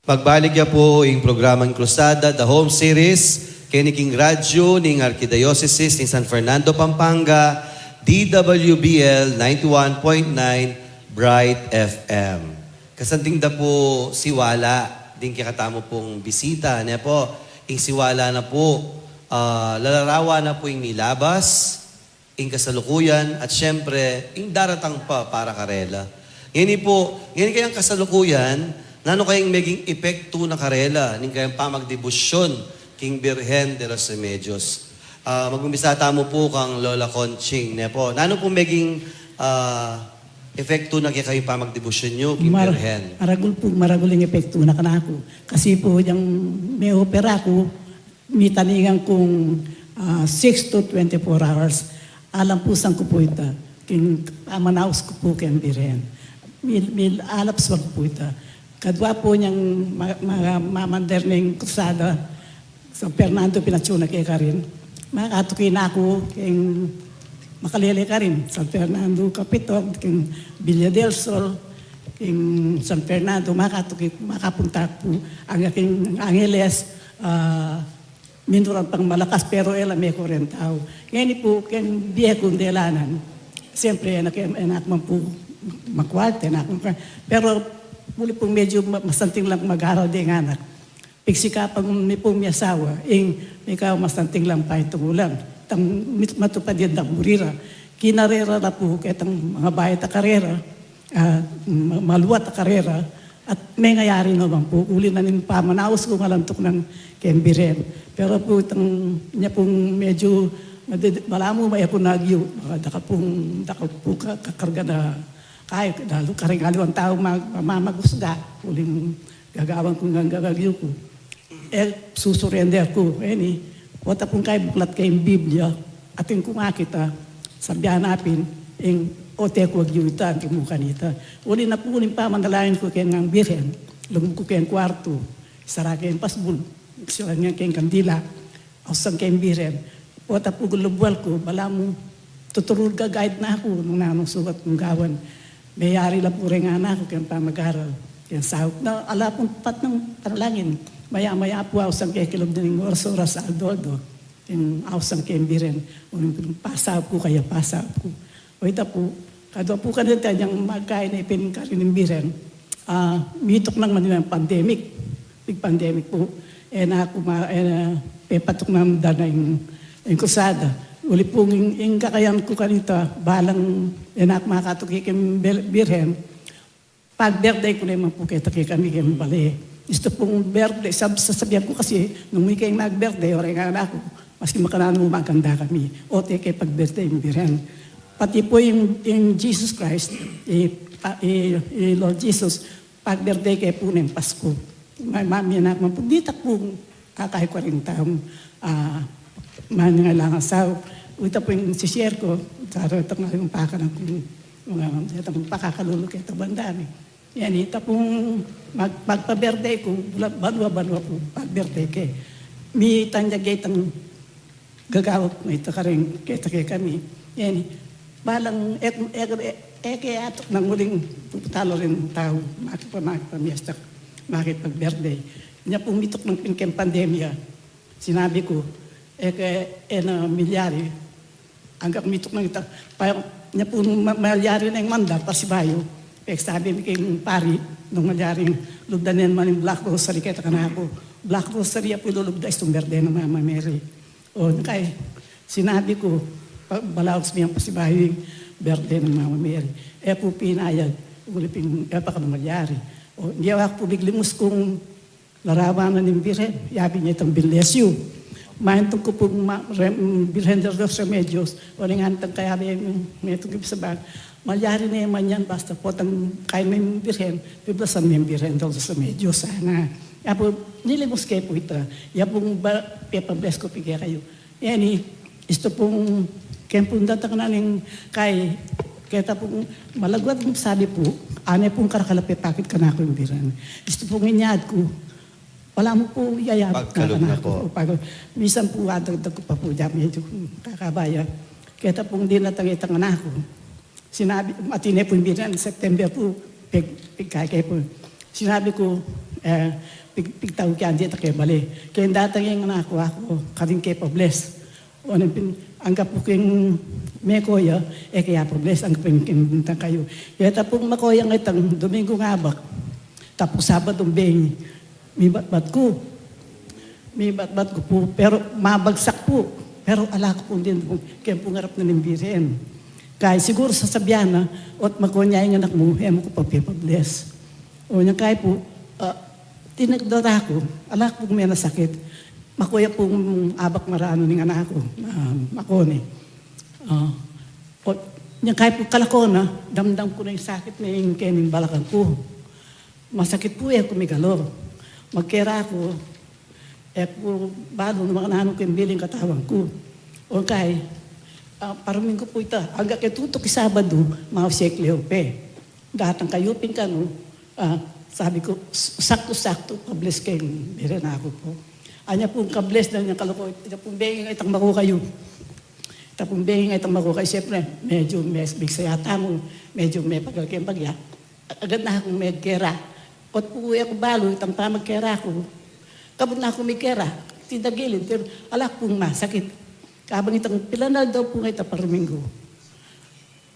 Magbalik ya pu ing programang Cruzada, The Home Series, keni king radyo ning Arkidiosesis ning San Fernando, Pampanga, D W B L ninety-one point nine Bright F M. Kasanting da pu siwala ding kekatamu pung bisita, ne pu, ing siwala na pu, ah, lalarawan na pu ing milabas, ing kasalukuyan, at siyempre, ing daratang pa para karela. Ngeni pu, ngeni kayang kasalukuyan, nanu kayang meging epektu na karela ning kayang pamagdebosyon king Birhen de los Remedios? Ah, mag-umpisa tamu pu kang Lola Conching, ne pu? Nanu pu meging, ah, epektu na kekayung pamagdebosyon yu king Mar-, Birhen? Maragul pu, maragul ing epektu na kanaku. Kasi pu, yang me-opera ku, mitaningan kung, ah, six to twenty-four hours. Alam pu sangku pu ita, king pamanaus ku pu keng Birhen. Mil, mil alap sangku pu ita. Kadua pu nyang ma-, ma-, mamander ning Cruzada, San Fernando pin atyu na ke karin. Makatuki na ku keng makalele karin, San Fernando Capitan, keng Villa del Sol, keng San Fernando, makatuki, makapunta ku angga keng Angeles, ah, Minduran pang malakas, pero e la me-kurentau. Ngeni pu, keng bie kung delanan, siyempre, e na ke, e na ku man pu makwalta, e na ku man, pero uli pung medyu ma-, masanting lang mag-aral deng anak. Pigsikapan mi pung miasawa, ing mikau masanting lang paitungulan. Tang mit-, matupad ya dang muri ra. Kinarera la pu ketang mangabaita karera. Ah, ma-, maluat a karera, at mengayari naman pu, uli na ning pamanaus ku, ngalantuk nang keng Birhen. Pero pu, itang, nya pung medyu, madi-, balamu, maya ku na agyu, ah, dakal pung, dakal pu ka-, kakarga na, kaya, lalu karing aliwang tau ma-, mamagusga, uling gagawan ku ngan agyu ku. E, susurender ku, e ni, pota pung kaibuklat keng Biblia, atin kung akit a, sabyan na pin, ing ote ku agyu ita, anti mu kanita. Uli na pu ning pamanalangin ku keng Birhen, lugub ku keng kuartu, sara keng pasbul, sara keng kandila, ausan keng Birhen. Pota pu gulubwal ku, balamu, tuturul ga-guide na ku, nung nanung sukat kung gawan. Meyari la pu reng anak ku keng pamag-aral, keng saup. Na, ala pung pat nang panalangin. Maya-maya pu ausan ke kilub ning oras-oras, aldo-aldo. Keng ausan keng Birhen. Uling pasaup ku kaya, pasaup ku. O ita pu, kadua pu kanita yang magkain a ipin karin ning Birhen. Ah, mituknang man ing pandemic. Big pandemic pu. E na ku ma-, e na, pepatuknang da na ing, ing Cruzada. Uli pu ing, ing kakayan ku kanita, balang e na ku makatuki keng Bil-, Birhen. Pag-birthday ku naman pu keta kekami keng bale. Istu pung birthday, sab-, sasabian ku kasi, nung mike mag-birthday, o reng anak ku, maski makananu, maganda kami. Ote ke pag-birthday ing Birhen. Pati pu ing, ing Jesus Christ, i, pa-, i, i Lord Jesus, pag-birthday ke pu neng Pasku. Ma-, ma-, mi anak man pu, ditak pu, kakai ku ring taung, ah, maningailangan saup. Ita pu ing sisyer ku, sara itang ing pakanan ku, ah, itang pakakalulu keta banda mi. Yan, ita pung mag-, magpa-birthday ku, bula-, banua-banua pu, pag-birthday ke. Mitanyag ya itang gagawan ku ita karing, keta kekami. Yan, balang e, e, e, e ke atuknang uling puputalu ring tau, makipa-, makipamiesta, makipag-birthday. Nya pung mituknang pin keng pandemya, sinabi ku, e ke, e na milyari, anggang mituknang ita, pa, nya pung ma-, malyari neng mandar pasibayu, peksabi mi keng pari, nung malyari, lugdan ne man ing Black Rosary keta kanaku. Black Rosary ya pu ilulugda, istung birthday nang Mama Mary. O, kaya, sinabi ku, pa-, balaus mi yang pasibayu ing birthday nang Mama Mary. E pu pinayag, uli pin, e pa ka malyari. O, gewa ku pu biglimus kung larawan na ning Birhen, yabi ne itang Bless You. Maintung ku pu ma-, re-, Birhen de los Remedios, o, ning antang kayabe, metung ku sabyan, malyari ne man yan, basta potang kain me ing Birhen, piblasan me ing Birhen de los Remedios, sana. Ya pu, nilimus ke pu ita, ya pung ba-, pepa-bless ku pu kekayu. Yani, istu pung Keng pung datang na ning kay, keta pung malagwat ing sabi pu, ane pung karakal a pepakit kanaku ing biren. Istu pung inyad ku, wala mu pu yayabut Pagkalub na kanaku. Pu. Pag, minsan pu, adagdag ku pa pu dyan, medyo kakabaya. Keta pung dinatang itang anak ku. Sinabi, atin ne pu ing biren, September pu, pig, pigkakay pu. Sinabi ku, eh, pig, pigtau kaya di ta ke bale. Keng datang ing anak ku, aku, karin ke pa-bless. O, nang pin-, angga pu keng mekoya, e ke ya pa-bless, angga pu keng bintang kayu. Keta pung makoya nga itang Domingo ngabak. Tapos Sabado bengi, mibatbat ku. Mibatbat ku pu, pero mabagsak pu. Pero ala ku pung din pu, keng pung arap na ning biren. Kay siguru sasabian na, ot makoya ing anak mu, e mu ku pa pepa-bless. O, nya kay pu, ah, tinagdara ku, ala ku pung menasakit. Makoya pung abak maranu ning anak ku, ah, makoni. Ah, o, nya kay pu kalako na, damdam ku na ing sakit na ing kening balakang ku. Masakit pu, e ku migalur. Magkera ku, e ku balu nung makananu keng bili ning katawan ku. O kay, ah, paruminggu pu ita, angga keng tutuki Sabadu, mau sek leu pe. Datang kayu pin kanu, ah, sabi ku, "S-, saktu-saktu, pa-bless keng biren aku pu." Anya pung ka-bless na nya kaluku, ita pung bengi itang makokayu. Ita pung bengi itang makokayu, siyempre, medyo me-, mebigsa yata mu, medyo mepagal keng bagya. Agad na kung megkera. Ot pu e ku balu itang pamagkera ku. Kabud na kung migkera, tinagilid, pero ala ku pung masakit. Kabang itang pilanal daw pu nga ita paruminggu.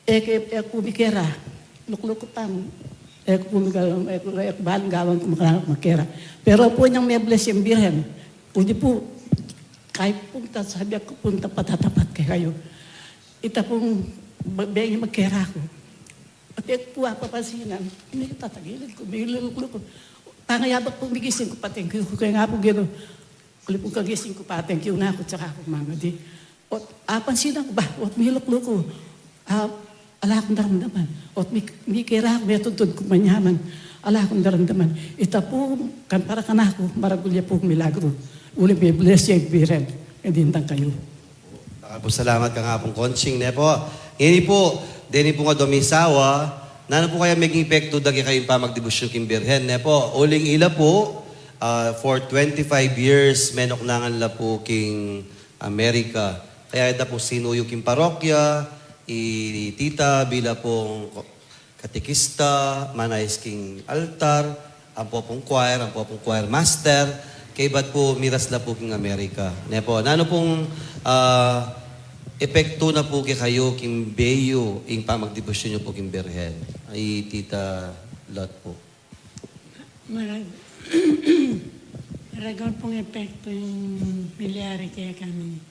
E ke, e ku mikera. Lukluk ku pang, e ku pu miga-, e ku, e ku balu gawan ku maka-, makera. Pero pu nyang me-bless yang Birhen. Udi pu, kay pu ta sabi aku pu ta patatapat kekayu. Ita pung be-, bengi makera ku. Pati ku apapansinan, ini tatagilid ku, milukluk ku. Pangayabak pu migising ku, pa-thank you ku kaya nga pu ginu. Uli pung kagising ku, pa-thank you na ku, tsaka ku mangadi. Ot, apansinan ku ba, ot milukluk ku. Ah, ala kung daramdaman. Ot mi-, mikera ku, metudtud ku manyaman. Ala kung daramdaman. Ita pu, kan para kanaku, maragul ya pung milagru. Uli me-bless ya ing Birhen. E dintang kayu. Maraming salamat kang Apung Conching, ne pu. Ngeni pu, deni pu nga domisawa, nanu pu kaya meging epektu da kekayu ing pamagdebosyon king Birhen, ne pu? Uling ila pu, ah, for twenty-five years, menuknangan la pu king Amerika. Kaya ita pu sinuyu king parokya, i tita bilang pung katekista, manayis king altar, ampo pung choir, ampo pung choir master, kaybat pu miras la pu king Amerika. Ne pu, nanu pung, ah, epektu na pu kekayu king bie yu ing pamagdebosyon yu pu king Birhen? I Tita Lot pu. Marag-, maragul pung epektu ing milyari kekami.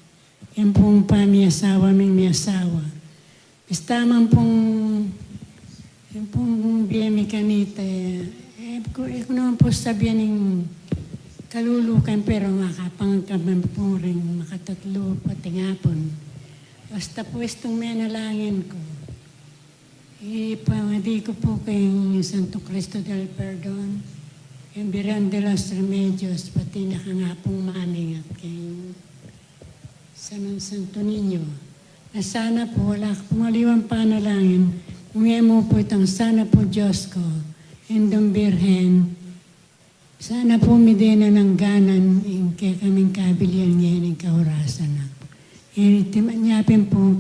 Ing pung pamiasawa ming miasawa. Basta man pung, ing pung bie mi kanita, e, e ku, e ku naman pu sabian ing kalulu kami, pero makapangkami pu ring makatatlu, pati ngapun. Basta pu istung menalangin ku. Ipamadi ku pu keng Santo Cristo del Perdon, keng Birhen de los Remedios, pati na kang Apung Maming at keng San, Santo Niño. Na sana pu, ala ku pung aliwang panalangin, nung e mu pu itang sana pu Dios ku, Indung Birhen, sana pu mide na nang ganan ing kekaming kabilian ngeni ning kaurasan na. Ngeni iti manyapin pu,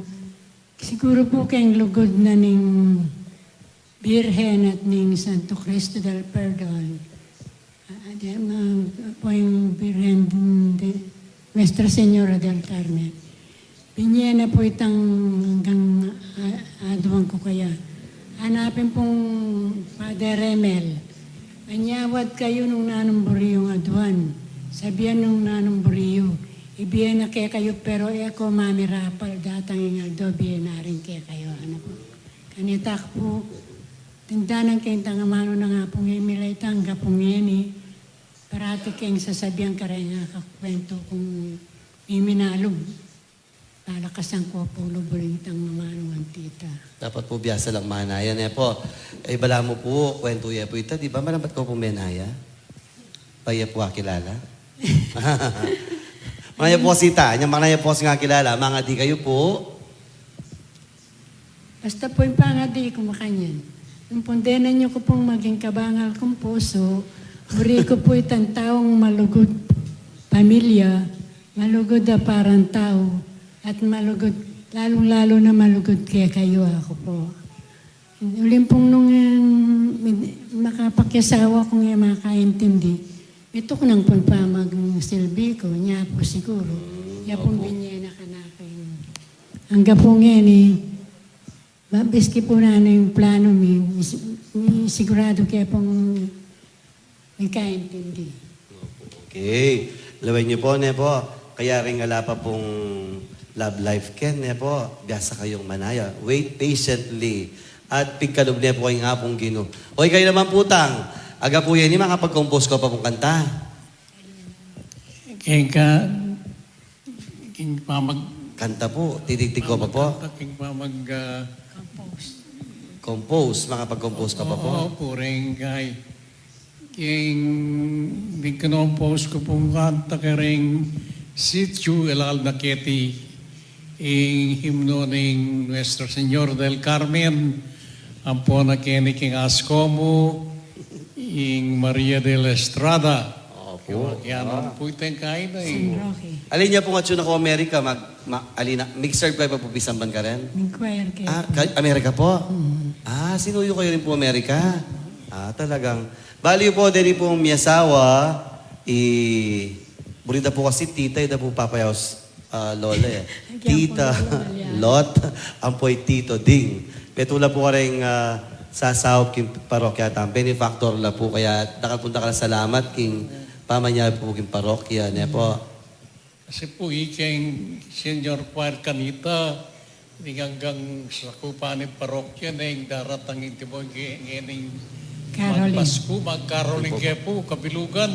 siguru pu keng lugud na ning Birhen at ning Santo Cristo del Perdon. Ah, de, ma, pu ing Birhen de Nuestra Señora del Carmen. Binye na pu itang anggang, ah, aduan ku kaya. Hanapin pung Father Remel. Manyawad kayu nung nanung buri yung aduan. Sabian nung nanung buri yu. Ibie na kekayu, pero e ko mamirapal, datang ing aldo bie na rin kekayu. Anu pu? Kanita ku pu, tindanan keng tang amanu nang Apung Emil a ita angga pu ngeni, parati keng sasabian kareng akakwentu kung miminalub. Palakasan ku pu lub uling tang amanu ngan tita. Dapat pu biasa lang manaya, ne pu? E, balamu pu, kwentu ye pu ita, di ba? Malamat ku pu menaya. Paya pu akilala. Manaya pu sita, nya manaya pu sing akilala, mangadi kayu pu. Basta pu ing pangadi ku makanyan. Ing pung dena yu ku pung maging kabangal kung pusu, buri ku pu itang taung malugud pamilya, malugud a parang tau, at malugud, lalung-lalo na malugud kekayu, aku pu. Uling pung nung, eh, makapakiasawa ku, e makaintindi, mituknang pung pamagsilbi ku, nya pu siguru, ya pung binye na kanaku. Angga pu ngeni, mabiski pu nanu ing planu mi, mi, mi siguradu ke pung mikaintindi. Okay. Lawen yu pu, ne pu. Kaya ring ala pa pung love life ken, ne pu, biasa kayung manaya. Wait patiently. At pigkalub ne pu kayung Apung Ginu. O, ikayu naman pu, Tang. Aga pu yan, makapag-compose ka pa pung kanta? Keng ka, keng pamag- Kanta pu, titigtig ku pa pu. Pamagkanta, keng pamag, ah, Compose, makapag-compose ka pa pu. Oo, pu, reng kay. Keng, kinompose ku pung kanta kareng sitio, e lalu na keti, ing himno ning Nuestra Señora del Carmen, ampo na keni keng asko mu, ing Maria de la Estrada. Opo. Kaya, kaya naman pu itang kain na, eh. San Roque. Alin ya pung atsu na ku Amerika, mag, ma, alin na, mixer kayu pa pu, pisamban ka rin? Ning choir ke. Ah, ka, Amerika pu? Mm. Ah, sinuyu kayu rin pu Amerika? Ah, talagang. Bali pu, deni pung mi asawa, i, buri da pu kasi tita, ida pu papayaus, ah, lola, eh. Tita Lot, ampo i Tito Ding. Metung la pu kareng, ah, sasaup king parokya, tang benefactor la pu, kaya dakal pung dakal a salamat king pamanyawad pu king parokya, ne pu. Kasi pu, ikeng senior choir kanita, ning anggang sakupan ning parokya, neng daratang ing timo, nge-, ngening Caroling. Magpasku, mag-caroling ke pu, kabilugan.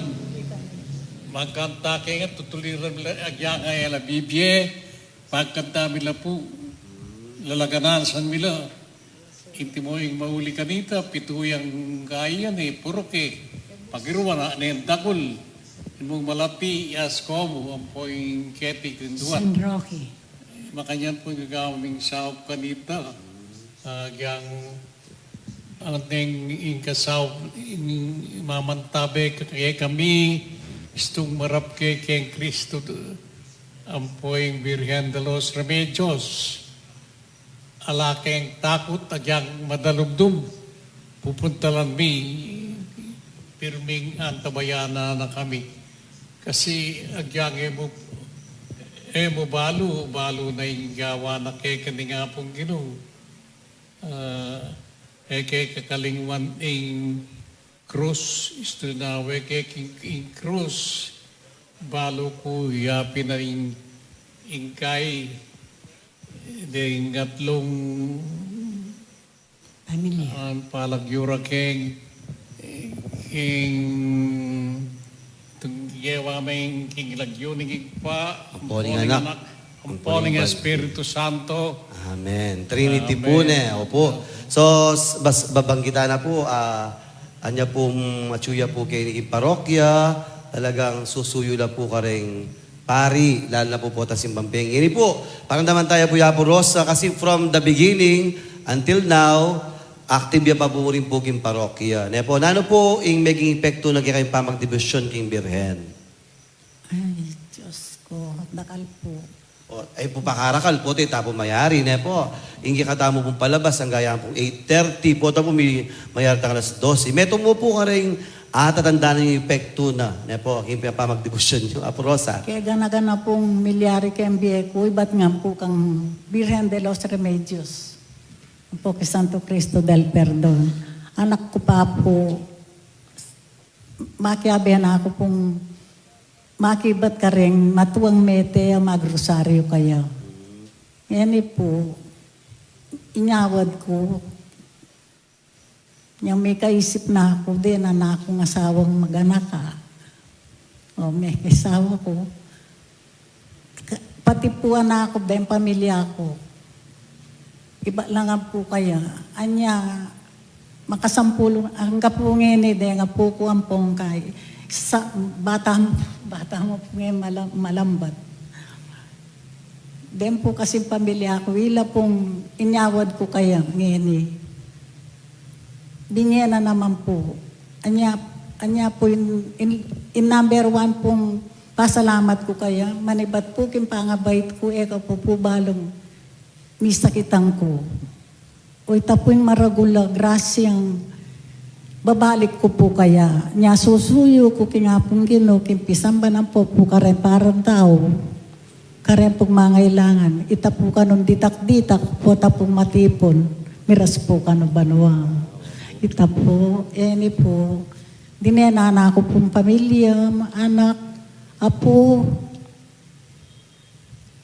Magkanta ke nga, tutuliran mi la, agyang e la bibie, magkanta mi la pu, lalaganan san mi la. Ing timo ing mauli kanita, pitu yang kayan, e, purok, e. Pagirwa na, neng dakul. Ing mung malati, asko mu, ampo ing keti, king duan. San Roque. Makanyan pu ing gagawan ming saup kanita. Agyang, ah, neng ing kasaup, ing mamantabe kekami, istung marap ke keng Kristu, ampo ing Birhen de los Remedios. Ala keng takut, agyang madalumdum, pupuntalan mi, pirming antabayanan na kami. Kasi agyang e mu, e mu balu, balu na ing gawan na keka ning Apung Ginu. Ah, e ke kakalingwan ing krus, istu na we ke king, ing krus, balu ku yapin na ing, ing kai, deng atlung pamilya. An palagyu ra keng, king, tung gewa meng king lagyu ning Ibpa, ampo ning Anak, ampo ning Espiritu Santo. Amen. Trinity pu ne, opo. So, s-, bas-, babanggitan na pu, ah, anya pu, mm, atsu ya pu keni king parokya, talagang susuyu la pu kareng pari, lalu na pu potang simbang pengeni pu. Pakiramdaman taya pu ya pu Rosa, kasi from the beginning until now, active ya pa pu rin pu king parokya. Ne pu, nanu pu ing meging epektu na kekayung pamagdebosyon king Birhen? Ay, Diyos ko, dakal pu. O, e pu pakarakal pu, te, ta pu mayari, ne pu. Ing kekatamu pung palabas, angga yan pung eight thirty pu, ta pu mi-, mayari tang alas dose. Metung mu pu kareng atatandanan ing epektu na, ne pu, king pamagdebosyon yu, Apu Rosa. Kegana-gana pung milyari keng bie ku, ibat ngan pu kang Birhen de los Remedios. Ampo kang Santo Cristo del Perdon. Anak ku pa pu, makiabe na ku pung makibat kareng matuang mete a magrosaryu kaya. Ngeni pu, inyawad ku, nyang mikaisip na ku, deng anak kung asawang maganaka. O, mekaasawa ku. Ka-, pati pu anak ku, deng pamilya ku. Ibat la ngan pu kaya. Anya, makasampulung, angga pu ngeni, deng apu ku ampong kai. Sa, bata, bata mu pu ngeni mala-, malambat. Den pu kasing pamilya ku, ila pung inyawad ku kaya ngeni. Binye na naman pu. Anya, anya pu in, in, in number one pung pasalamat ku kaya, manibat pu king pangabait ku, e ku pu, pu balung misakitan ku. O ita pu ing maragul a grasyang babalik ku pu kaya. Nya susuyu ku king Apung Ginu, king pisamban ampo pu kareng parang tau, kareng pung mangailangan. Ita pu kanung ditak-ditak, pota pung matipun, miras pu kanu banua. Ita pu, e ni pu, dine na ku pung pamilya, anak, apu,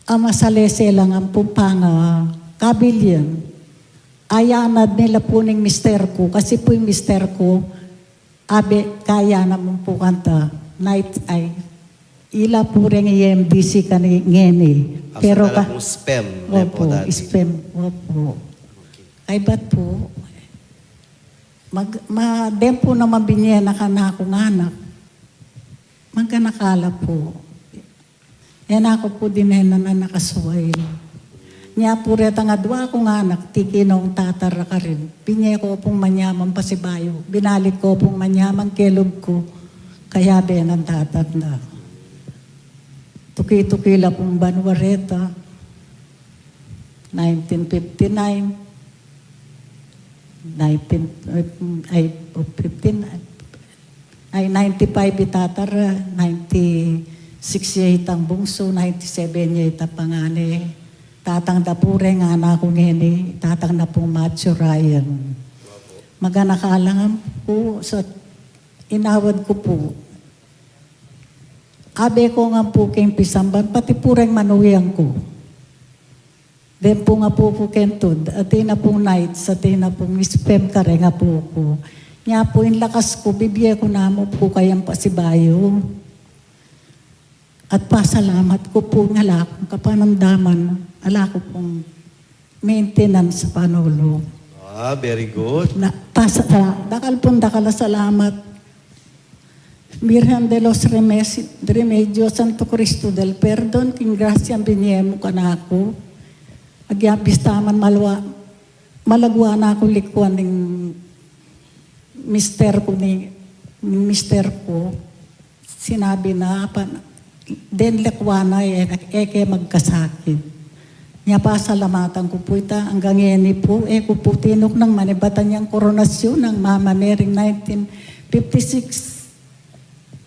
a masalese lang ampong pangakabil yan. Ayanad nila pu ning mister ku, kasi pu ing mister ku, abe, kaya naman pu kanta, night ay, ila pu reng E M D C kani ngeni. Pero ka, spam, opo, spam, opo. Ay, ba't po? Mag, ma, den po naman binye na kanaku nga anak. Magkanakala po. E na ku po dine na nakasuay. Nya po retang adua kung anak, tiki nung tatar karin. Binye ku pung manyaman pasibayu. Binalik ku pung manyaman kelub ku. Kaya be nang tatar na. Tuki-tuki la pung banua reta. Nineteen fifty-nine. Nineteen, ay, fifteen, ay, ninety-five i tatar, ninety-six ya itang bungsu, ninety-seven ya itang pangane. Tatang da pu reng anak ku ngeni, tatang na pung Matthew Ryan. Maganaka la ngan pu sa inawad ku pu. Abe ku ngan pu king pisamban, pati pu reng manugang ku. Den pung apu ku keng tud, atin na pung nights, atin na pung spam kareng apu ku. Nya pu ing lakas ku, bibie ku namu pu kayang pasibayu. At pasalamat ku pu nga ala kung kapanamdaman, ala ku pung maintenance sa panulu. Ah, very good. Na, pasa-, dakal pung dakal a salamat. Virgen de los Remes-, Remedios, Santo Cristo del Perdon, king grasyang binye mu kanaku. Agya bista man malwa-, malagwa na ku likuan ning mister ku ni, ning mister ku. Sinabi na, pa, den likuan na, e, e ke magkasakit. Nya pasalamatan ku pu ita, anggang ngeni pu, e ku pu tinuknang manibatan yang koronasyon nang Mama Mary nineteen fifty-six.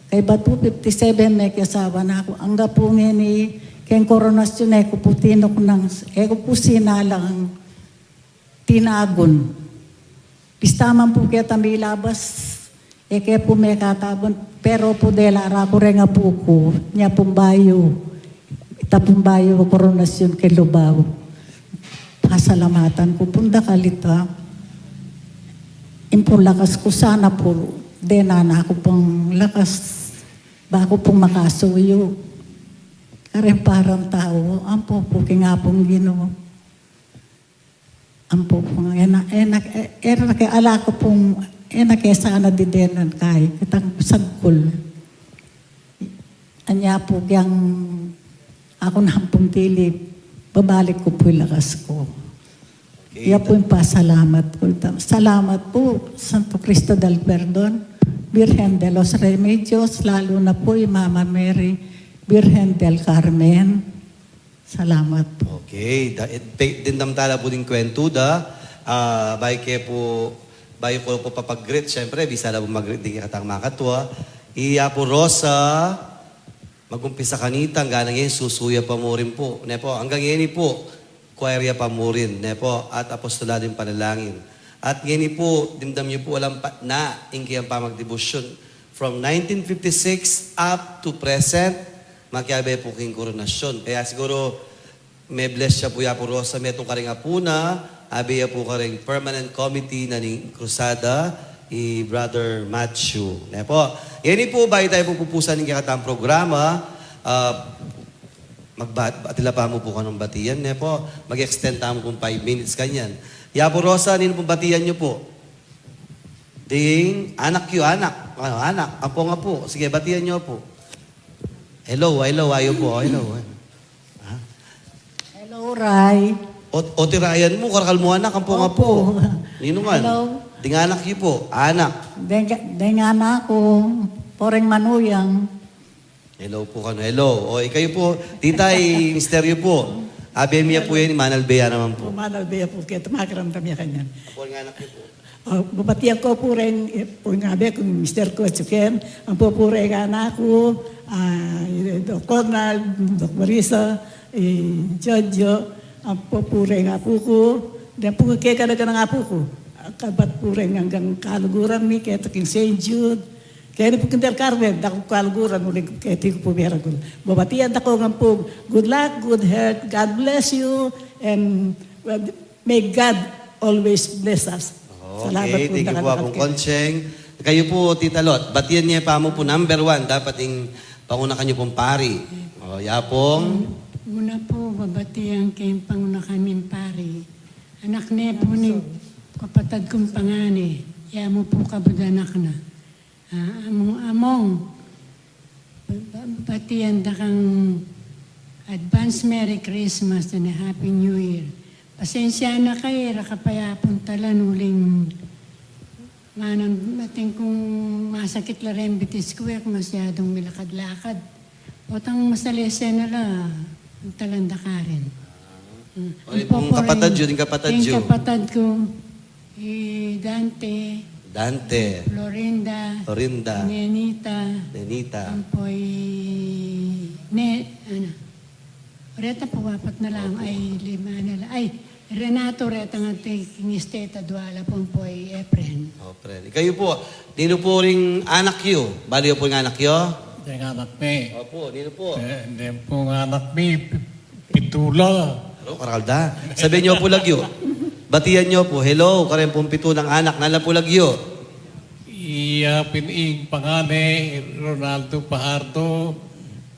Kaybat pu fifty-seven me ke asawa na ku. Angga pu ngeni keng koronasyon, e ku pu tinuknang, e ku pu sinalang tinagun. Bista man pu keta milabas, e ke pu mekatagun, pero pu dela ra ku reng apu ku, nya pung bayu, ita pung bayu koronasyon keng Lubao. Pasalamatan ku pung dakal ita. Ing pung lakas ku sana pu, dena na ku pung lakas, ba ku pung makasuyu. Kareng parang tau, ampo pu king Apung Ginu. Ampo pu nga, e na, e na, e, e na ke, ala ku pung, e na ke sana didenan kai, kitang sagkul. Anya pu kyang aku na pung tili, babalik ku pu ing lakas ku. Okay, ya pu ing pasalamat ku. Salamat pu, Santo Cristo del Perdon, Virgen de los Remedios, lalu na pu i Mama Mary, Virgen del Carmen. Salamat. Okay. Da, eh, pe-, dimdam tala pu ding kwentu da. Ah, bayu ke pu, bayu ku pu papag-greet, syempre, bisa la pu mag-greet ding kekatang makatua. I Apu Rosa, magumpisa kanita, anggang ngeni susu ya pa murin pu. Ne pu, anggang ngeni pu, choir ya pa murin, ne pu, at apostolado ning panalangin. At ngeni pu, dimdam yu pu, alang pa na ing kayang pamagdebosyon. From nineteen fifty-six up to present, makiabe pu king koronasyon. Kaya siguro, me-bless ya pu i Apu Rosa, metung karing apu na, abe ya pu karing permanent committee na ning Cruzada, i Brother Matthew. Ne pu? Ngeni pu, bayu tamu pu pupusan ing kekatang programa, ah, magba-, atyu la pa mu pu kanung batian, ne pu? Mag-extend tamu kung five minutes kanyan. I Apu Rosa, ninu pung batian yu pu? Ding anak yu, anak. Ano, anak. Ampong apu. Sige, batian yu pu. Hello, hello, ayu pu, hello. Ha? Ray. O, o ti Ryan mu, karakal mu anak, ampo nga pu. Opo. Ninung ngan? Hello. Ding anak yu pu, anak. Deng, deng anak ku, pu reng manuyang. Hello pu kanu. Hello. O, ikayu pu, tita, i mister yu pu. Abe mi ya pu yan, manalbe ya naman pu. O, manalbe ya pu, keta makiramdam ya kanyan. Ampo reng anak yu pu. O, babatian ku pu reng, e, pu nga be ku mister ku, Chuken, ampo pu reng anak ku, a, i Doc Ronald, Doc Marisa, i Jojo, ampo pu reng apu ku, deng pu kekanakan nang apu ku. Kabat pu reng anggang kaluguran mi, keta king Saint Jude, keni pu king Del Carmen, dakal ku kaluguran, uling keti ku pu meragul. Babatian da ku ngan pu, good luck, good health, God bless you, and, well, may God always bless us. Okay, salamat pu, thank you pu, Apung Concheng. Kayu pu, Tita Lot, batian ye pa mu pu number one, dapat ing pangunakan yu pung pari. O, Yapung. Una pu, babatian ke ing pangunakan ming pari. Anak ne pu ning kapatad kung pangane, ya mu pu kabud anak na. A, Among, Among, ba-, ba-, batian da kang advance Merry Christmas and a Happy New Year. Pasensya na ka, e ra ka pa yapun talan uling manang atin kung masakit la reng bitis ku, e ku masyadung milakad-lakad. Potang masalese na la, talan da karin. Mm. O, ampo pu ring kapatad yu, ring kapatad yu. Ring kapatad ku, i Dante. Dante. Florinda. Florinda. Nenita. Nenita. Ampo i Ne-, ano. Reta pu, apat na lang. Opo. Ay, lima na lang. Ay, Renato, reta ngan ti king state, a dua la pu, ampo i Efren. Efren. Ikayu pu, ninu pu ring anak yu? Bali, yu pu ring anak yu? Deng anak mi. Opo, ninu pu? E, deng pu anak mi, pi-, pitu la. Aro, karakal da. Sabian yu pu lagyu. Batian yu pu, hello, kareng pung pitu nang anak, nanu la pu lagyu? I, a, pin-, ing pangane, Ronaldo Pajardo,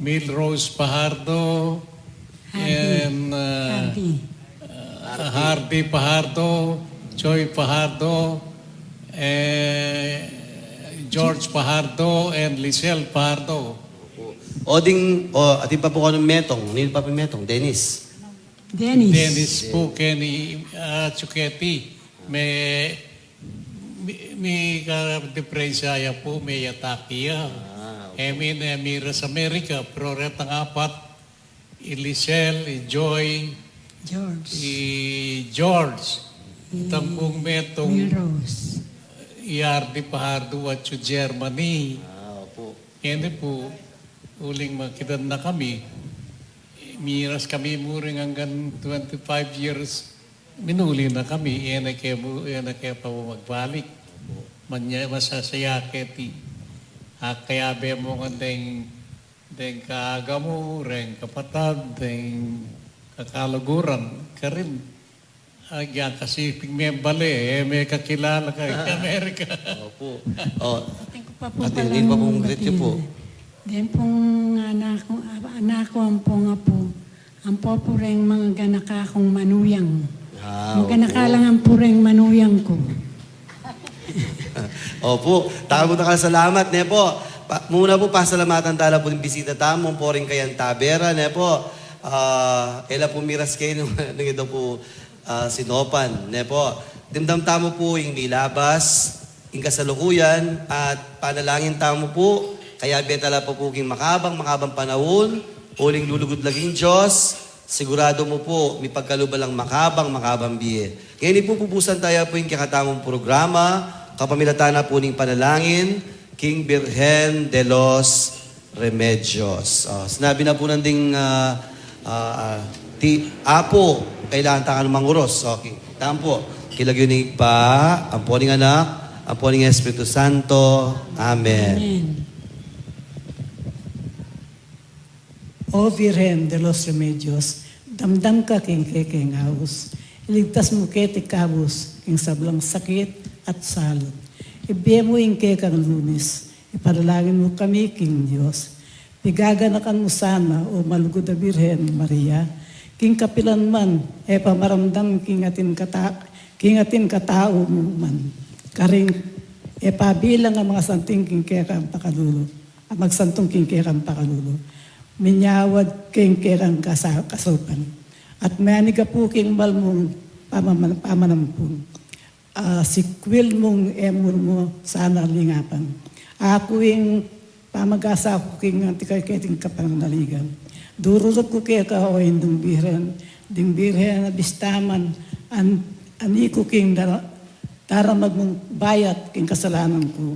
Milrose Pajardo, Hardy. And, uh, Hardy. Uh, Hardy Pajardo, Joy Pajardo, eh, George Pajardo, and Lisel Pajardo. O ding, o, atin pa pu kanu Metong, ninu pa pu Metong, Dennis. Dennis. Dennis pu, keni, ah, Chuketi. Me, mi, mi ka diperensya ya pu, me yataki ya. Ah, okay. E mi ne miras Amerika, pero retang apat, i Lisel, i Joy, George. I George, i itang pung Metong, Milrose. I Hardy Pajardo, atyu Germany. Ah, opo. Keni pu, uling makitan na kami, miras kami mu ring anggang twenty-five years, minuli na kami, e na ke mu, e na ke pa mu magbalik. Manya, masasaya keti. Akayabe mu ngan deng, deng kaaga mu, reng kapatad, deng kakaluguran, karin. Agyan kasi pin me bale, e me kakilala ka, Amerika. Opo. O, atin ku pa pu, atin, pala ing pa pung greet yu pu. Deng pung anak ku, anak ku, ampong apu, ampo pu reng mangganaka kung manuyang. Ah, opo. Mangganaka lang ampo reng manuyang ku. Opo, tamu dakal a salamat, ne pu. Pa, muna pu, pasalamatan ta la pu ing bisita tamu, ampo ring kayang Tabera, ne pu. Ah, e la pu miras keni nung, nung ita pu, ah, sinopan, ne pu. Dimdam tamu pu ing milabas, ing kasalukuyan, at panalangin tamu pu, kayabe ta la pa pu king makabang, makabang panaun, uling lulugud la king Dios, siguradu mu pu, mipagkalub la lang makabang, makabang bie. Ngeni pu, pupusan ta ya pu ing kekatamung programa, kapamilatan na pu ning panalangin king Birhen de los Remedios. O, sinabi na pu nanding, ah, ah, ah, ti Apu, kailangan ta ngan manguros. Okay. Tampu, king lagyu ning Ibpa, ampo ning Anak, ampo ning Espiritu Santo. Amen. Amen. O Birhen de los Remedios, damdam ka king kekeng aus. Iligtas mu keti kabus king sablang sakit at salut. Ibie mu ing kekang lunis, ipanalangin mu kami king Dios. Pigaganakan mu sana, o malugud a Birhen Maria, king kapilan man e pamaramdam king atin kata-, king atin katau mu man. Karing e pabilang a mangasanting king kekang pakalulu, a magsantung king kekang pakalulu. Minyawad king kekang kasa-, kasaupan. at meniga pu king mal mung pamaman-, pamanampu. A, sikwil mung e mu mu sana lingapan. Aku ing pamagasa ku king anti kay keting kapanaligan. Dururup ku keka, o Indung Birhen, ding Birhen a bistaman, an-, ani ku king dara-, daramag mung bayat king kasalanan ku.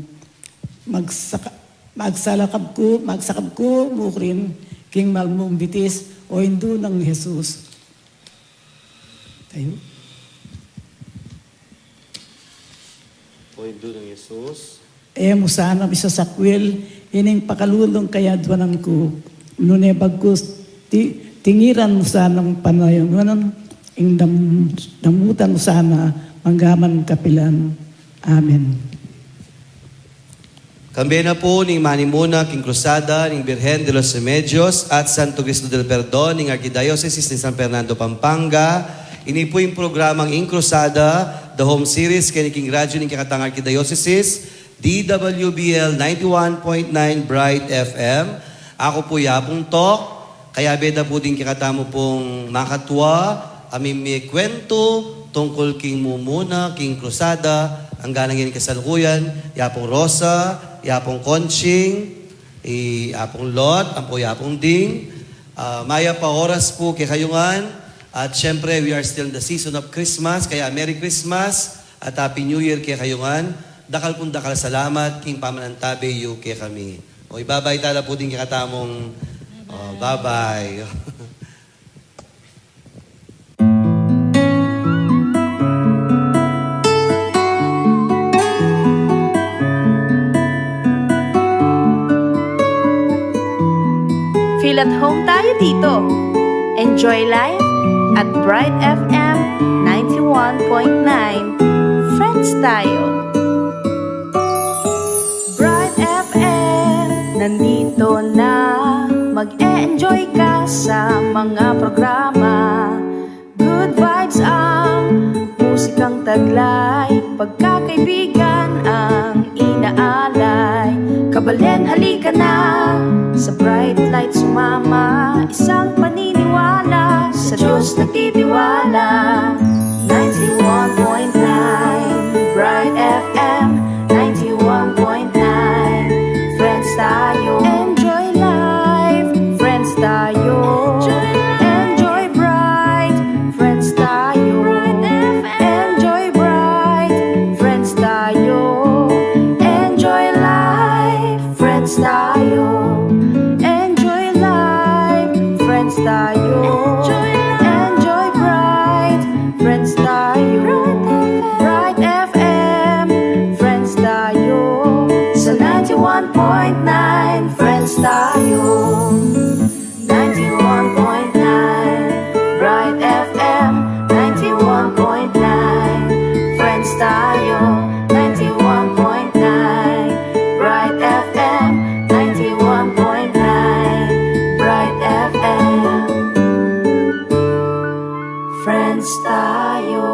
Magsaka-, magsalakab ku, magsakab ku mu rin king mal mung bitis, o Indu nang Jesus. Tayo. O Indu nang Jesus. E mu sana bisasakwil ining pakalulung kayaduanan ku, nune bagkus ti-, tingiran mu sanang panayangunan ing dam-, damutan mu sana manggaman kapilan. Amen. Kambe na pu ning manimuna king Krusada ning Birhen de los Remedios at Santo Cristo del Perdon ning Arkidiosesis ning San Fernando, Pampanga. Ini pu ing programang Ing Krusada, the home series keni king radyu ning kekatang Arkidiosesis, D W B L ninety-one point nine Bright F M. Aku pu ya pung Tok, kayabe da pu ding kekatamu pung makatua a mimikwentu tungkul king mumuna king Krusada, anggang ngeni kasalukuyan, ya pung Rosa, ya pung Conching, i, ya pung Lot, ampo ya pung Ding. A, mayap a oras pu kekayu ngan, at syempre, we are still in the season of Christmas, kaya Merry Christmas at Happy New Year kekayu ngan. Dakal pung dakal a salamat king pamanantabe yu kekami. O, ibabay tala pu ding kekatamung, o, bye-bye. Feel at home tayo dito. Enjoy life at Bright F M ninety-one point nine. Friends tayo. Bright F M, nandito na. Mag-e-enjoy ka sa mga programa. Good vibes ang musikang taglay, pagkakaibigan ang inaalay. Kabaleng halika na, sa Bright Light sumama, isang paniniwala, sa Diyos nagtitiwala. Ninety-one point nine Bright F M, ninety-one point nine, friends tayo. Enjoy life, friends tayo. Enjoy life. Enjoy bright, friends tayo. Bright F M. Enjoy bright, friends tayo. Enjoy life, friends tayo. Enjoy life, friends tayo. Enjoy life. Enjoy bright, friends tayo. Bright F M. Bright F M, friends tayo. Sa ninety-one point nine, friends tayo. Ninety-one point nine Bright F M, ninety-one point nine, friends tayo. Ninety-one point nine Bright F M, ninety-one point nine Bright F M, friends tayo.